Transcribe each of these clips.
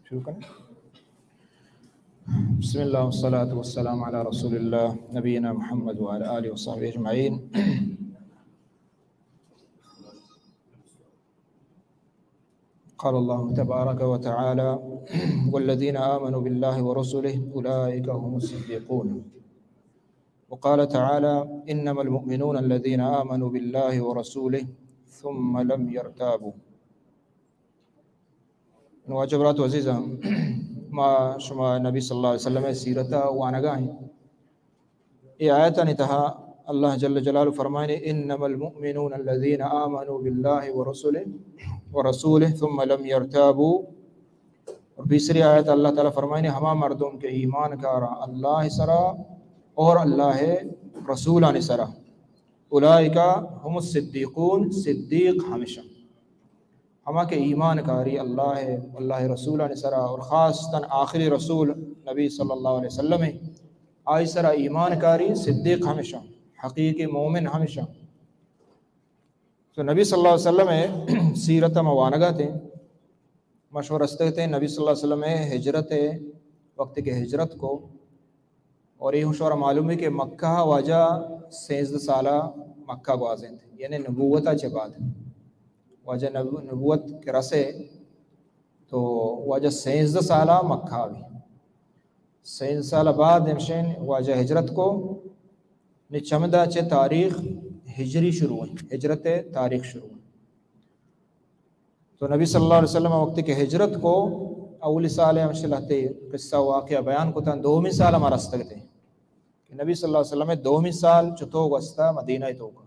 شروع کریں۔ بسم اللہ والصلاة والسلام علی رسول اللہ نبینا محمد وعلی آلہ وصحبہ اجمعین۔ قال الله تبارك وتعالى: والذين آمنوا بالله ورسله أولئك هم الصديقون. وقال تعالى: إنما المؤمنون الذين آمنوا بالله ورسوله ثم لم يرتابوا. واجہ برات و عزیزاں، ما شما نبی صلی اللہ علیہ وسلم ءِ سیرت ءَ وانگا ایں۔ اے آیتانی تہا اللہ جل جلالہ فرمائنے: انما المؤمنون الذين آمنوا بالله ورسله، ورسوله ثم لم يرتابوا۔ اور پیسری آیت اللہ تعالی فرمائنے: ہما مردم کہ ایمان کاراں اللہ سرا اور اللہ رسولان سرا، اولئک هم الصدیقون، صدیق ہمشاں۔ ہما کہ ایمان کاری اللہ ءَ، اللہ ءِ رسولانی سرا، اور خاصتاً آخری رسول نبی صلی اللہ علیہ وسلم ءَ، آئی سرا ایمان کاری صدیق ہمشاں، حقیقی مومن ہمشاں۔ تو نبی صلی اللہ علیہ وسلم ءِ سیرت ءَ ما وانگا اتیں، ما شما رستگ اتیں نبی صلی اللہ علیہ وسلم ءِ ہجرت ءِ، وقتی کہ ہجرت کو، اور اے ہم شمارا معلوم ہے کہ مکہ ءَ واجہ سیزدہ سالہ مکہ گوازینت، یعنی نبوت ءَ چہ بعد۔ واجہ نبو-، نبوت کہ رسے تو واجہ سیزدہ سالہ مکہ بی۔ سیزدہ سالہ بعد ہمشین واجہ ہجرت کو، نی چمدا چہ تاریخ ہجری شروع ہے، ہجرت تاریخ شروع ہے۔ تو نبی صلی اللہ علیہ وسلم وقتی کہ ہجرت کو، اولی سال ءَ ہمشی لہتے قصہ واقعہ بیان کتاں، دومی سال ءَ ما رستگ اتیں کہ نبی صلی اللہ علیہ وسلم دومی سال چتو گوستا مدینہ توکا۔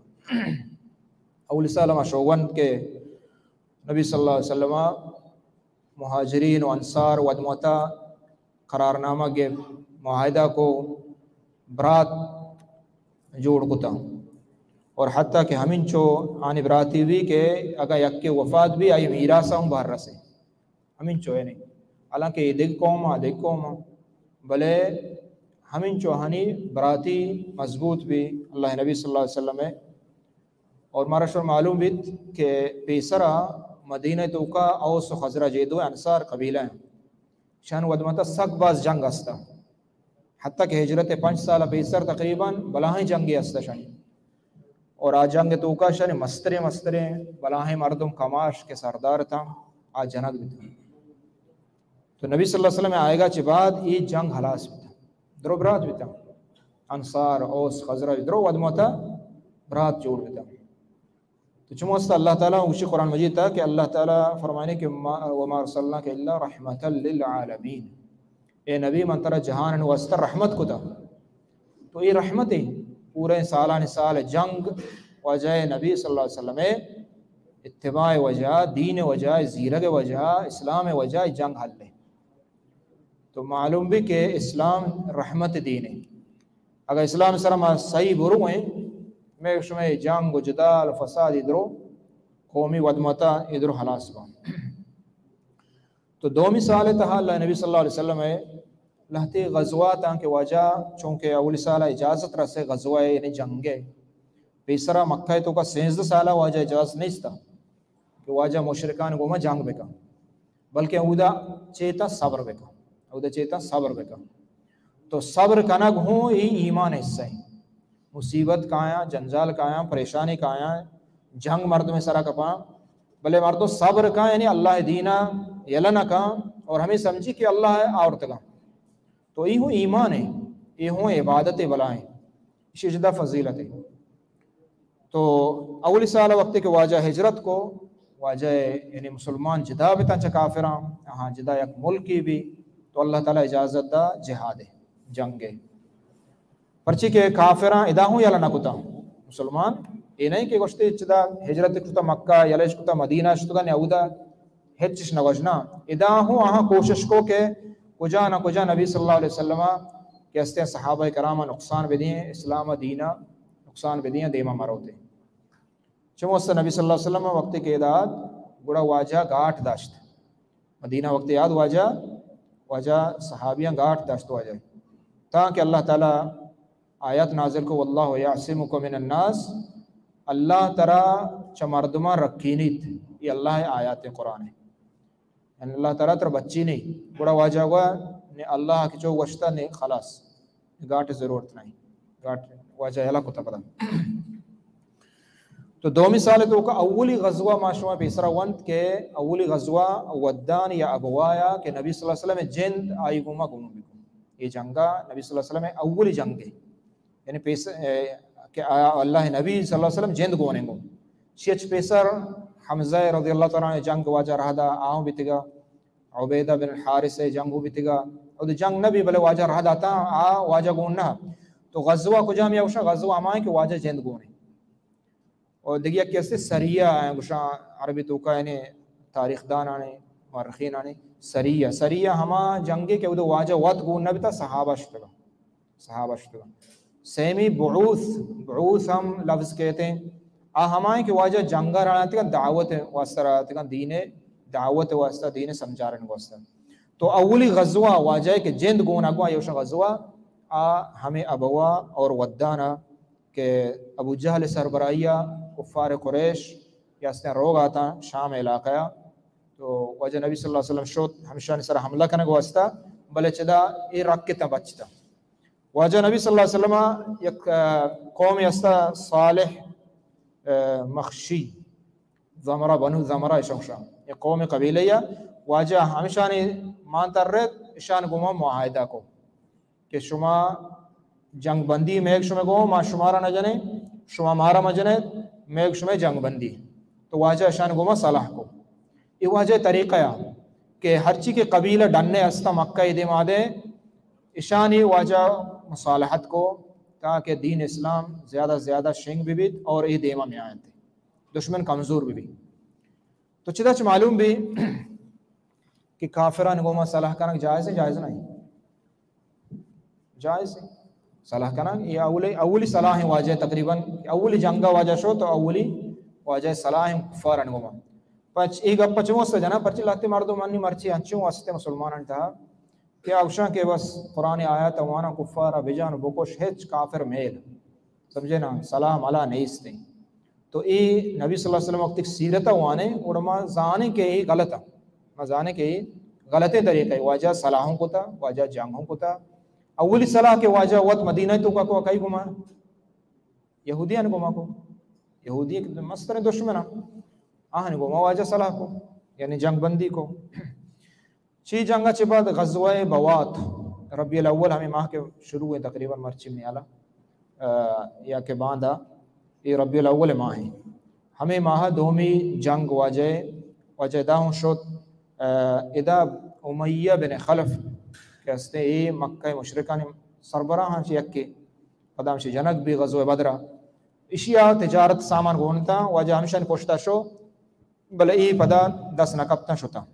اولی سال ءَ ما شوگند کہ نبی صلی اللہ علیہ وسلم مہاجرین و انصار ودموتا قرارنامہ گپت، معاہدہ کو، برات جوڑ کتا۔ اور حتیٰ کہ ہمینچو آنی براتی بی کہ اگاں یکے وفات بی، آئی میراث ہم بہر رسے۔ ہمینچو یعنی، حالانکہ اے دگہ قوم آ، دگہ قوم آ، بلے ہمینچو آنی براتی مضبوط بی اللہ نبی صلی اللہ علیہ وسلم ءَ۔ اور مارا شر معلوم بیت کہ پیسرا مدینہ توکا اوس و خزرج، اے دو انصار قبیلہ ہیں، شان ودمتا سک باز جنگ ہستا۔ حتیٰ کہ ہجرت پنچ سال پیسر تقریباً بلاہیں جنگے ہستا شانی۔ اور آ جنگ توکا شانی مستریں مستریں بلاہیں مردم کماش کہ سردار تاں، آ جنگ بیتاں۔ تو نبی صلی اللہ علیہ وسلم آئیگا چہ بعد اے جنگ ہلاس بیتاں۔ درو برات بیتاں۔ انصار، اوس، خزرج، درو ودموتا برات جوڑ بیتاں۔ تو چمو است اللہ تعالیٰ اوشی قرآن مجید تا کہ اللہ تعالیٰ فرمانے کہ ما، وما ارسلناک الا رحمة للعالمین۔ اے نبی، من ترا جہان واسطہ رحمت کتا۔ تو اے رحمت ہے، پورے سالان سال جنگ واجہ نبی صلی اللہ علیہ وسلم اتباع وجہ، دین وجہ، زیرگ وجہ، اسلام وجہ جنگ حل ہے۔ تو معلوم بی کہ اسلام رحمت دین ہے۔ اگر اسلام سر ما صحیح برو ہیں، میں شمع جنگ و جدال و فساد ادرو، قومی ودمتا ادرو حلاس بان۔ تو دومی سال تہا اللہ نبی صلی اللہ علیہ وسلم ہے، لہتے غزوات آن کہ واجہ چونکہ اولی سال اجازت رسے غزوہ ہے، یعنی جنگ ہے۔ پیسرا مکہ توکا سیزدہ سال واجہ اجازت نہیں تھا کہ واجہ مشرکان گوما جنگ بکا۔ بلکہ اودا چیتا صبر بکن، اودا چیتا صبر بکن۔ تو صبر کنگ ہوں ای ایمان حصہ ہے۔ مصیبت کایاں، جنجال کایاں، پریشانی کایاں، جنگ مردم سرا کپاں، بلے مردم صبر کاں، یعنی اللہ دینا یلہ نہ کاں، اور ہمیں سمجھی کہ اللہ ہے آورتگاں۔ تو ای ہوں ایمان ہے، ای ہوں عبادت بلائیں، اشی جدا فضیلت ہے۔ تو اولی سال وقتی کہ واجہ ہجرت کو، واجہ یعنی مسلمان جدا بتاں چہ کافراں، ہاں جدا یک ملکی بی، تو اللہ تعالی اجازت دا جہاد ہے، جنگ ہے۔ پرچی کہ کافراں ادا ہوں یلہ نہ کتا، مسلمان اے نہیں کہ گوشتے چدا ہجرت کتا مکہ، یلہ اش کتا مدینہ شتگا نے اودا ہچش نہ گوشنا۔ ادا ہوں آہاں کوشش کو کہ کجا نہ کجا نبی صلی اللہ علیہ وسلم کہ ہستیں صحابہ کرام نقصان بدیں، اسلام دینا نقصان بدیں، دیما مروتے۔ چمو است نبی صلی اللہ علیہ وسلم وقتی کہ دات گڑا واجہ گاٹ داشت۔ مدینہ وقتی یاد واجہ، واجہ صحابیاں گاٹ داشت واجہ۔ تاکہ اللہ تعالی آیات نازل کو، واللہ یعصمک من الناس، اللہ ترا چہ مردمان رکینیت۔ یہ اللہ آیات قرآن ہے۔ یعنی اللہ تعالیٰ ترا بچی نہیں۔ گڑا واجہ گوا، نے اللہ کہ چو گوشتا نے خلاص، گاٹ ضرورت نہیں۔ گاٹ واجہ یلا کتا پدا۔ تو دومی سال تو کا اولی غزوہ ما شما پیسرا ونت کہ اولی غزوہ ودان یا ابوایا کہ نبی صلی اللہ علیہ وسلم جند آئی گوما گون بکن۔ یہ جنگا نبی صلی اللہ علیہ وسلم اولی جنگ ہے۔ یعنی پیس-، اے، کہ آ-، اللہ نبی صلی اللہ علیہ وسلم جند گون گو۔ شیچ پیسر حمزہ رضی اللہ تعالیٰ عنہ جنگ واجہ رہدا آہوں بیتگا۔ عبیدہ بن حارث ءِ جنگ ہو بیتگا۔ او دے جنگ نہ بی، بلے واجہ رہ داتا، آ واجہ گون نہ۔ تو غزوہ کجام یا گوشاں؟ غزوہ ہمائیں کہ واجہ جند گون ایں۔ او دگہ یک کسے سریہ ایں، گوشاں عربی توکا یعنی تاریخ دانانے، مورخینانے، سریہ۔ سریہ ہما جنگے کہ او دے واجہ وت گون نہ بیتا، صحابہ شتگا۔ صحابہ شتگاں۔ سیمی بعوث، بعوث ہم لفظ کہتے ہیں۔ آ ہمائیں کہ واجہ جنگا رہا تکن دعوت واسطہ رہا تکن، دین دعوت واسطہ، دین سمجھارن واسطہ۔ تو اولی غزوہ واجہ کہ جند گون اگوا یوش غزوہ آ ہمیں ابوا اور ودانا کہ ابو جہل سربراہیا کفار قریش یا استیں روگ آتا شام علاقہ۔ تو واجہ نبی صلی اللہ علیہ وسلم شوت ہمشانی سر حملہ کنگ واسطہ، بلے چدا اے رکتا بچتا۔ واجہ نبی صلی اللہ علیہ وسلم یک، آ، قوم استا صالح، آ، مخشی، زمرہ، بنو زمرہ اشان گوشاں۔ یک قوم قبیلہ یا واجہ ہمشانی مان ترت اشان گوما معاہدہ کو کہ شما جنگ بندی میگ شما گو، ما شمارا نہ جنے، شما مارا مجنے، میگ شما جنگ بندی۔ تو واجہ اشان گوما صلاح کو۔ اے واجہ طریقہ یا کہ ہرچی کہ قبیلہ ڈنے استا مکہ ءِ دیما دے، اشانی واجہ مصالحت کو تاکہ دین اسلام زیادہ زیادہ شنگ بہ بیت اور اے دیما میاینت، دشمن کمزور بہ بیت۔ تو چدا چ معلوم بی کہ کافران گوما صلاح کنگ جائز ہے، جائز نہیں؟ جائز ہے۔ صلاح کنگ، یہ اولی، اولی صلاح ہیں واجہ تقریباً، اولی جنگا واجہ شو تو اولی واجہ صلاح ہیں کفاران گوما۔ پچ، یہ گپ پچ واسطہ جنا، پرچی لاتے مردم انی مرچی انچوں واسطے مسلمانان تہا کہ آ گوشاں کہ بس قرآن آیات وانا کفار بجان بکش ہچ کافر میل۔ سمجھے نا؟ صلاح ملاح نیست ہیں۔ تو اے نبی صلی اللہ علیہ وسلم وقتی سیرت وانے، اور ما زانے کہ اے غلط ہے۔ ما زانے کہ اے غلطیں طریقہ ہے۔ واجہ صلاحوں کو تا، واجہ جنگوں کو تا۔ اولی صلاح کہ واجہ وت مدینہ تو کا کو کئی گما؟ یہودیان گما کو۔ یہودی مستر دشمن۔ آہن گما واجہ صلاح کو، یعنی جنگ بندی کو۔ چی جنگ چہ بعد غزوہ بوات، ربیع الاول ہمیں ماہ کے شروع ہیں تقریباً مرچی میالا، آ، یا کہ باندا، یہ ربیع الاول ماہ ہیں۔ ہمیں ماہ دومی جنگ واجہ، واجہ دا ہوں شد، آ، ادا امیہ بن خلف کہ ہستے اے مکہ مشرکان سربراہ ہاں چہ یکے، پدا ہمشی جنگ بی غزوہ بدرا۔ اشیا تجارت سامان گونتا، واجہ ہمشان پشتا شو، بلے اے پدا دست نہ کپتاں شتاں۔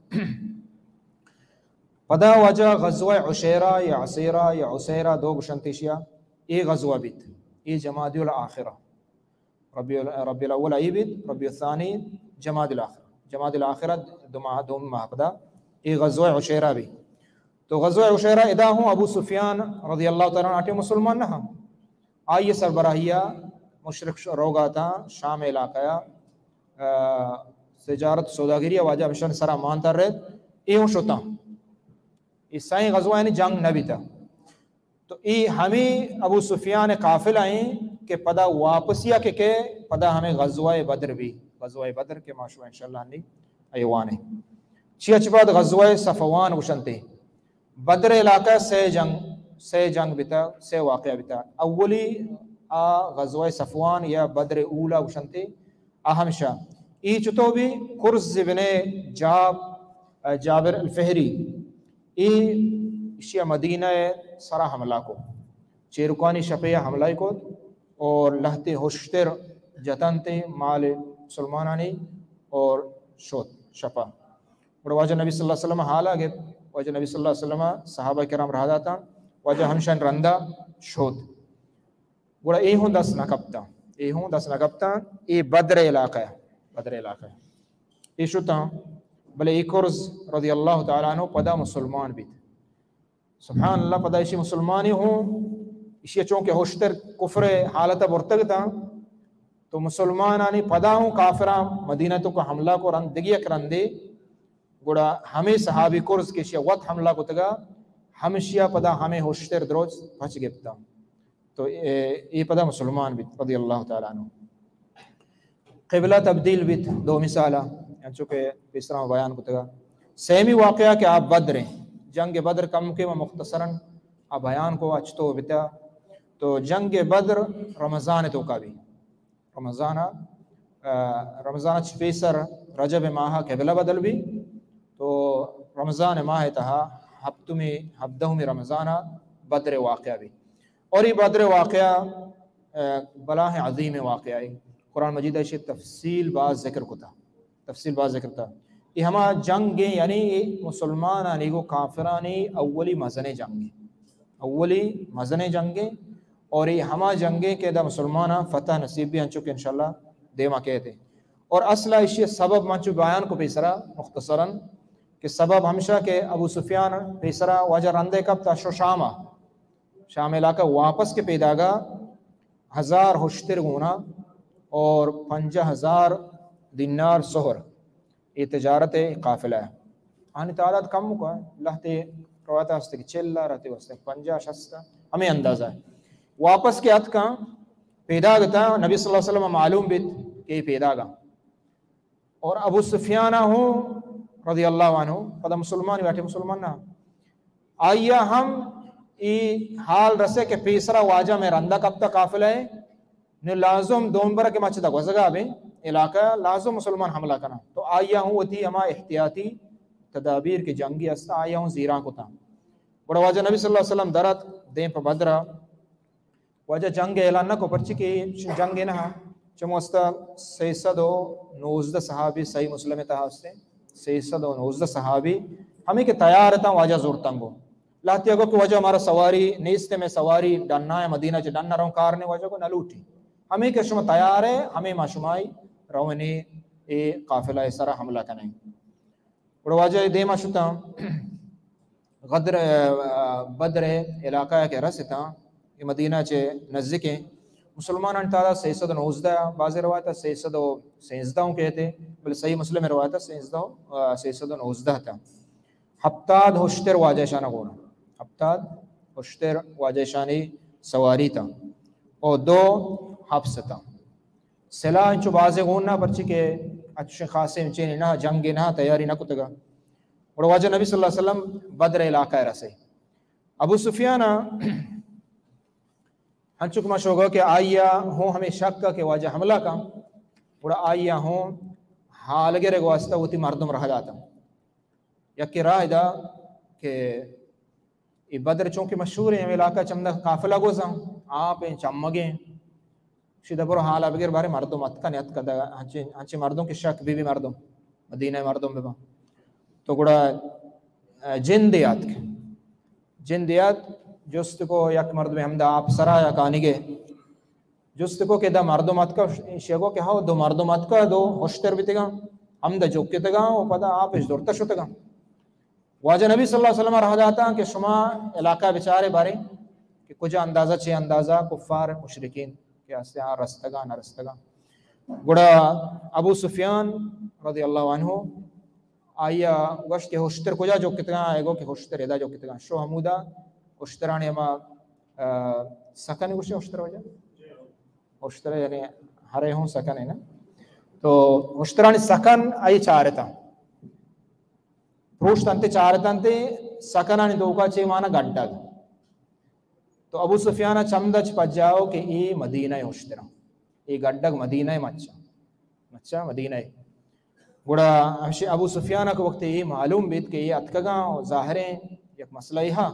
پدا واجہ غزوہ عشیرہ یا عسیرہ یا عسیرہ دو گشنت ایشیا، اے غزوہ بیت، اے جمادی الاخرہ۔ ربیع ال-، ربیع الاول ای بیت، ربیع الثانی جمادی الاخرہ۔ جمادی الاخرہ دو ماہ، دو ماہ پدا اے غزوہ عشیرہ بی۔ تو غزوہ عشیرہ ادا ہوں ابو سفیان رضی اللہ تعالیٰ عنہ اٹے مسلمان نہ ہاں۔ آئی سربراہیا مشرک ش-، روگا تا شام علاقہ، آ، تجارت سوداگری واجہ ہمشان سرا مان تر رہت، اے ہوں شتاں۔ اے سائیں غزوہ یعنی جنگ نہ بیتا۔ تو اے ہمیں ابو سفیان قافلہ ہیں کہ پدا واپسیا کہ کہ پدا ہمیں غزوہ بدر بی، غزوہ بدر کہ ما شما انشاءاللہ نی ایوانے۔ چی اچ بعد غزوہ صفوان گشنتے۔ بدر علاقہ سے جنگ، سے جنگ بتا، سے واقعہ بتا۔ اولی آ غزوہ صفوان یا بدر اولا گشنتے، اہم شاہ۔ ای چتو بھی کرز ابن جاب، جابر الفہری، ای اشیا مدینہ سرا حملہ کو۔ چیرکانی شپے حملہ کو اور لہتے ہشتر جتنتے مال مسلمانانی اور شوت شپا۔ گڑا واجہ نبی صلی اللہ علیہ وسلم حالا گپت، واجہ نبی صلی اللہ علیہ وسلم صحابہ کرام رہ داتا، واجہ ہمشان رندا شوت۔ گڑا اے ہوں دست نہ کپتا، اے ہوں دست نہ کپتا، اے بدر علاقہ ہے، بدر علاقہ ہے۔ اے شتا، بلے اے کرز رضی اللہ تعالیٰ عنہ پدا مسلمان بیت۔ سبحان اللہ، پدا ایشی مسلمانی ہوں، ایشی چونکہ ہشتر کفر حالت برتگ تا، تو مسلمانانی پدا ہوں کافراں مدینہ تو کو حملہ کو رند دگی یک رندے گڑا ہمے صحابی کرز کہ اشیا وت حملہ کتگا، ہمشیا پدا ہمے ہشتر دروچ پچ گپتا۔ تو اے، اے پدا مسلمان بیت، رضی اللہ تعالی عنہ۔ قبلہ تبدیل بیت، دومی سالا، انچو کہ پیسرا بیان کتگا۔ سیمی واقعہ کہ آ بدر ہیں، جنگ بدر کم کہ ما مختصراً آ بیان کو اچ تو بتا۔ تو جنگ بدر رمضان توکا بی۔ رمضان، آ، رمضان چ پیسر رجب ماہ قبلہ بدل بی۔ تو رمضان ماہ تہا ہپتمی، ہبدہمی رمضان بدر واقعہ بی۔ اور یہ بدر واقعہ، آ، بلاہ عظیم واقعہ ہے۔ قرآن مجید ایشی تفصیل باز ذکر کتا۔ تفصیل باز ذکر کتا۔ یہ ہما جنگ ہیں، یعنی مسلمانانی گو کافرانی اولی مزن جنگ ہیں۔ اولی مزن جنگ ہیں۔ اور یہ ہما جنگ ہیں کہ دا مسلماناں فتح نصیب بی، انچو کہ انشاءاللہ دیما کہتے ہیں۔ اور اصل ایشی سبب من چو بیان کو پیسرا مختصراً کہ سبب ہمشہ کہ ابو سفیان پیسرا واجہ رندے کپتا شو شاما، شام علاقہ واپس کے پیداگا ہزار ہشتر گونا اور پنجاہ ہزار دینار سہر، یہ تجارت قافلہ ہے۔ آنی تعداد کم کو ہے، لہتے روایت ہستے کہ چل ہزار ہتے، واسطے پنجاہ شست، ہمیں اندازہ ہے۔ واپس کے اتکاں پیداگ تا، نبی صلی اللہ علیہ وسلم معلوم بیت کہ یہ پیداگا۔ اور ابو سفیان ہوں رضی اللہ عنہ، پدا مسلمان، واٹے مسلمان نہ، آئیا ہم ای حال رسے کہ پیسرا واجہ میں رندا کپتا قافلہ ہے، نو لازم دوم برا کہ مچ دا گوزگا بے علاقہ لازم مسلمان حملہ کنا۔ تو آئیا ہوں وتی ہما احتیاطی تدابیر کہ جنگی استا، آئیا ہوں زیران کتا۔ گڑا واجہ نبی صلی اللہ علیہ وسلم درت دیم پہ بدرا، واجہ جنگ اعلان نہ کو، پرچی کہ جنگ نہ، چموستا سئے سد و نوزدہ صحابی صحیح مسلم تہا ہستے، سئے سد و نوزدہ صحابی ہمیں کہ تیار تاں واجہ زورتاں گو۔ لہتیا گو کہ واجہ ہمارا سواری نیست، میں سواری ڈنا ہے، مدینہ چ ڈنا رہوں کار نے، واجہ کو نہ لوٹی۔ ہمیں کہ شما تیار ہے، ہمیں ما شمائی رونے اے قافلہ سرا حملہ کنیں۔ گڑا واجہ دیما شتاں، غدر، آ، بدر علاقہ کہ رستاں، یہ مدینہ چے نزدیکیں۔ مسلمانان تعداد سئے سد و نوزدہ، بعض روایت سئے سد و سیزدہ ہوں کہتے، بلے صحیح مسلم روایت سیزدہ، آ، سئے سد و نوزدہ تا۔ ہپتاد ہشتر واجہ شانہ گونا، ہپتاد ہشتر واجہ شانی سواری تا، او دو حفص تا۔ سلاح انچو بازیں گون نہ، پرچی کہ اچ خاصیں چین نہ، جنگ نہ، تیاری نہ کتگا۔ گڑا واجہ نبی صلی اللہ علیہ وسلم بدر علاقہ رسے۔ ابو سفیان ہنچو کہ ما شوگا کہ آئیا ہوں ہمیں شک کہ واجہ حملہ کا، گڑا آئیا ہوں حال گرے واسطہ وتی مردم رہ داتا۔ یکے راہ دا کہ اے بدر چونکہ مشہور ہیں، ہمیں علاقہ چمدا قافلہ گوزاں، آپ ہیں، چمگیں، شی دبر حال بگر بارے مردم اتکا نے اتکا دا، ہنچے، ہنچے مردم کہ شک بی بی مردم، مدینہ مردم ببا۔ تو گڑا، آ، جند یات کے، جند یات جست کو یک مردم ہمدا آپ سرا یا کانگے، جست کو کہ دا مردم اتکا، ایشی گو کہ ہاو، دو مردم اتکا، دو ہشتر بیتگاں، ہمدا جوکتگاں و پدا آپش زرتا شتگاں۔ واجہ نبی صلی اللہ علیہ وسلم رہ داتا کہ شما علاقہ بچارے بارے کہ کجا اندازہ چے اندازہ کفار مشرکین کہ ہستے آ رستگاں نہ رستگاں۔ گڑا ابو سفیان رضی اللہ عنہ آئیا گوشت کہ ہشتر کجا جوکتگاں؟ آئے گو کہ ہشتر ادا جوکتگاں۔ شو ہمودا ہشترانی ہما، آ، سکن گوشے ہشتر وجہ؟ ہشتر یعنی ہرے ہوں سکن ہے نا؟ تو ہشترانی سکن آئی چارتا۔ پروشت انت، چارت انت، سکنانی توکا چے مانا گڈگ۔ تو ابو سفیان چمدا چ پجاؤ کہ اے مدینہ ہشتراں، اے گڈگ مدینہ مچا، مچا مدینہ۔ گڑا ہمشی ابو سفیان کہ وقت اے معلوم بیت کہ اے اتکگاں و ظاہریں یک مسئلہ ہا،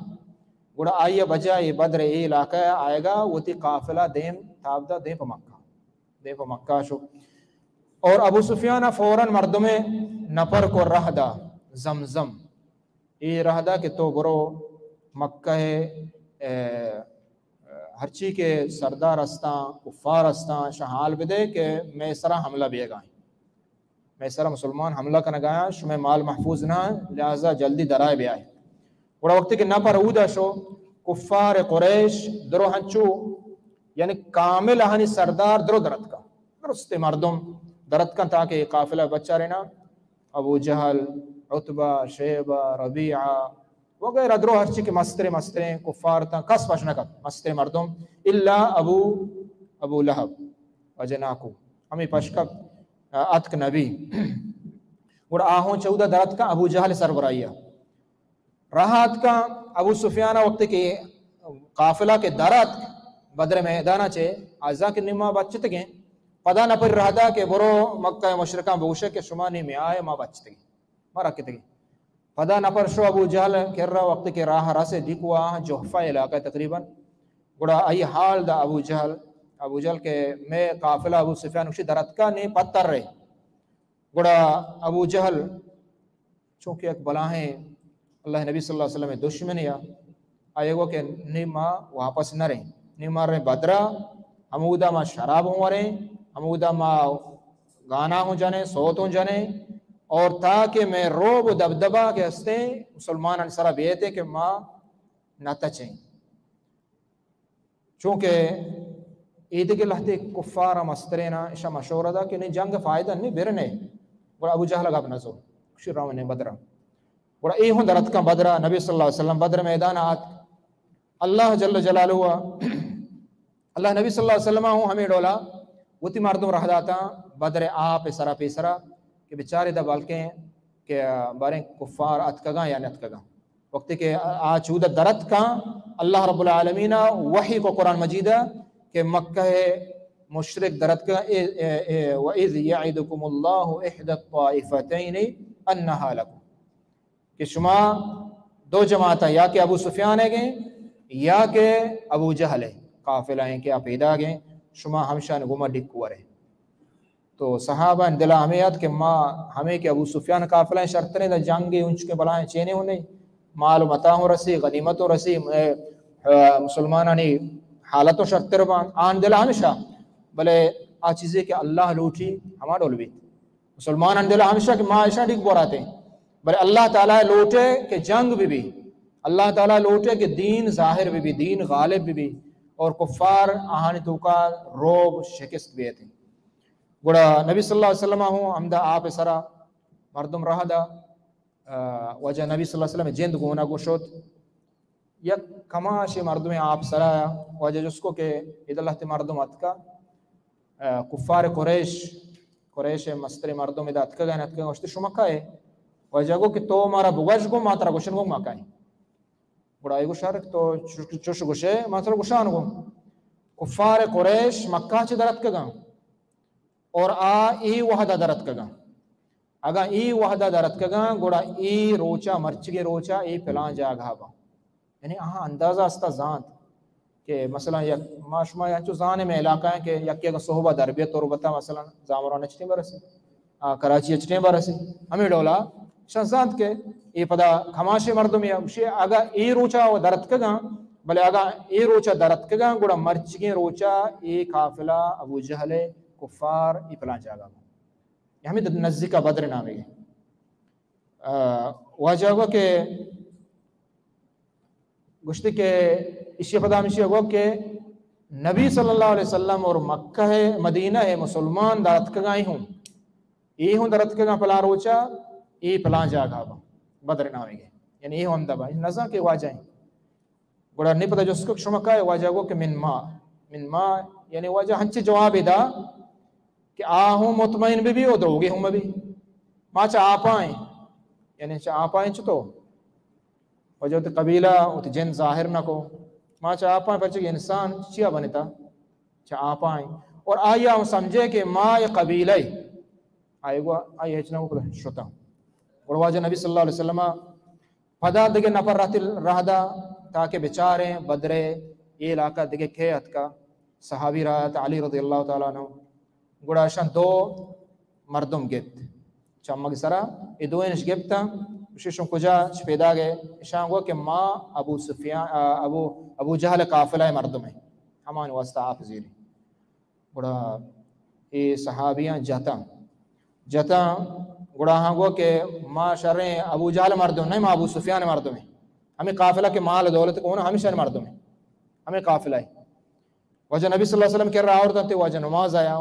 گڑا آئی بجائے بدر اے علاقہ آئیگا وتی قافلہ دیم تاب دا دیم پہ مکہ۔ دیم پہ مکہ شو۔ اور ابو سفیان فوراً مردم نپر کو رہ دا زمزم۔ اے رہ دا کہ تو برو مکہ، اے، ہرچی کہ سردار استاں، کفار استاں، شاں حال بدے کہ میں سرا حملہ بیگا ہیں۔ میں سرا مسلمان حملہ کنگا ہیں، شمے مال محفوظ نہ ہیں، لہذا جلدی درائے بیائے۔ گڑا وقتی کہ نپر اودا شو، کفار قریش درو ہنچو، یعنی کامل آہانی سردار درو درتکا۔ درست مردم درتکن تاکہ قافلہ بچارنا۔ ابو جہل، عتبہ، شیبہ، ربیعہ وغیرہ درو ہرچی کہ مستریں مستریں کفار تاں، کس پش نہ کپت، مستریں مردم، الا ابو، ابو لہب، واجہ ناکو، ہمے پش کپت، اتک نبی۔ گڑا آ ہوں چہ اودا در اتکاں ابو جہل سربراہی ءَ۔ راہ اتکاں، ابو سفیان ءَ وقتی کہ قافلہ کہ در اتک بدر میدان ءَ چہ، آ زانت کہ نی ما بچتگیں، پدا نفر راہ دا کہ برو مکہ مشرکاں بگوشے کہ شما نی میائے، ما بچتگیں، ما رکتگیں۔ پدا نفر شو ابو جہل کرا، وقتی کہ راہ رسے، ڈیکو آ جحفہ علاقہ تقریباً۔ گڑا آئی حال دا ابو جہل، ابو جہل کہ مئے قافلہ، ابو سفیان گوشی در اتکا نی پتر رے۔ گڑا ابو جہل چونکہ یک بلاہیں اللہ نبی صلی اللہ علیہ وسلم دشمنے آ، آئی گو کہ نی ما واپس نہ رہیں، نی ما رہیں بدرا، ہمودا ما شراب ہوں وریں، ہمودا ما گانا ہوں جنیں، صوت ہوں جنیں، اور تاکہ مئے رعب و دبدبہ کہ ہستیں مسلمانانی سرا بیتیں کہ ما نہ تچیں۔ چونکہ ایدگہ لہتے کفار ءَ مستریناں اشاں مشورہ دا کہ نی جنگ فائدہ نی، برنے۔ گڑا ابو جہل گپ نہ زو، گوشی رونے بدرا۔ گڑا اے ہوں در اتکاں بدرا، نبی صلی اللہ علیہ وسلم بدر میدان ءَ آتک۔ اللہ جل جلالہ ءَ، اللہ نبی صلی اللہ علیہ وسلم ءَ ہوں ہمے ڈولا وتی مردم راہ داتاں بدر آپ سرا پیسرا کہ بچارے دا بلکیں کہ باریں کفار اتکگاں یا نتکگاں۔ وقتی کہ آ چودا در اتکاں، اللہ رب العالمین ءَ وحی کو قرآن مجید ءَ کہ مکہ مشرک در اتکاں، اے، اے، اے، وَإِذْ يَعِدُكُمُ اللَّهُ إِحْدَى الطَّائِفَتَيْنِ أَنَّهَا لَكُمْ، کہ شما دو جماعت، یا کہ ابو سفیان ئیگ ایں یا کہ ابو جہل ءِ قافلہ ایں کہ آ پیداگ ایں، شما ہمشان گوما ڈیک ورے۔ تو صحابہ دلا ہمے ات کہ ما ہمے کہ ابو سفیان قافلہ شرتریں، دا جنگ انچکیں بلائیں چینے ہوں نہیں، مال و متاع ہوں رسی، غنیمت ہوں رسی، اے، اے، مسلمانانی حالت ہوں شرتر بان، آن دلا ہمیشہ، بلے آ چیزے کہ اللہ لوٹی ہما ڈول بیت۔ مسلمانان دلا ہمیشہ کہ ما اشاں ڈیک بوراتیں، بلے اللہ تعالی لوٹے کہ جنگ بہ بی، اللہ تعالی لوٹے کہ دین ظاہر بہ بی، دین غالب بہ بی، اور کفار آہانی توکا رعب شکست بیتیں۔ گڑا نبی صلی اللہ علیہ وسلم ہوں ہمدا آپ سرا مردم راہ دا، آ، واجہ نبی صلی اللہ علیہ وسلم جند گونا گوشت۔ یک کماشے مردمے آپ سرا، واجہ جست کو کہ ادا لہتے مردم اتکا، آ، کفار قریش، قریش مستریں مردم ادا اتکگا، اتکگا، گوشت شما کئے؟ واجہ گو کہ تو مارا بگوش گو، ما ترا گوشن گو ما کئے۔ گڑا اے گو شر تو چش، چش گوشے، ما ترا گوشان گو۔ کفار قریش مکہ چہ در اتکگاں اور آ اے وہدا در اتکگاں۔ اگاں اے وہدا در اتکگاں، گڑا اے روچا، مرچگیں روچا اے پلان جاگہا باں۔ یعنی آہاں اندازہ استا زانت کہ مثلاً یک، ما شما انچو زانیں مئے علاقہ ایں کہ یکے اگاں صحبا در بیت تربتا مثلاً زامران اچ ٹیم برسی، آ، کراچی اچ ٹیم برسی، ہمے ڈولا شان زانت کہ اے پدا کماشے مردمے آ، گوشی اگاں اے روچا و در اتکگاں، بلے اگاں اے روچا در اتکگاں، گڑا مرچگیں روچا اے قافلہ ابو جہل کفار اے پلان جاگہ۔ ہمے نزیکا بدر نامے۔ آ، واجہ گو کہ گوشتی کہ اشی پدا ہمشی گو کہ نبی صلی اللہ علیہ وسلم اور مکہ مدینہ مسلمان در اتکگاں ہوں، اے ہوں در اتکگاں پلان روچا، اے پلان جاگہ با، بدر نامے گے، یعنی اے ہوں اندبا، نزاں کہ واجہ ہیں۔ گڑا نی پدا جست کو کہ شما کائے؟ واجہ گو کہ من ما، من ما، یعنی واجہ ہنچی جواب دا کہ آ ہوں مطمئن بہ بی و دوگے ہوں بہ بی۔ ما چہ آپا ایں، یعنی چہ آپا ایں چتو؟ واجہ وتی قبیلہ، وتی جند ظاہر نہ کو۔ ما چہ آپا ایں، پرچہ کہ انسان چیا بنتا؟ چہ آپا ایں۔ اور آئی ہم سمجھے کہ ما یہ قبیلہ ایں۔ آئی گو، آئی ہچ نہ کو، شتا۔ اور واجہ نبی صلی اللہ علیہ وسلم پدا دگہ نفر رہتی راہ دا تاکہ بچاریں بدرے اے علاقہ دگہ کئے اتکا۔ صحابی راہ ات علی رضی اللہ تعالی عنہ۔ گڑا اشان دو مردم گپت چمگ سرا، اے دوئینش گپتاں، اشی شون کجا چہ پیدا گئے؟ اشان گو کہ ما ابو سفیان، آ، ابو، ابو جہل قافلہ مردم ہیں، ہمان واسطہ آپ زیری۔ گڑا اے صحابیاں جتاں، جتاں، گڑا ہاں گو کہ ما شریں ابو جہل مردم نہیں، ما ابو سفیان مردم ہیں۔ ہمیں قافلہ کے مال دولت کون ہمیشہ مردم ہیں، ہمیں قافلہ ہے۔ واجہ نبی صلی اللہ علیہ وسلم کے راہ آوردن تے واجہ نماز آیا۔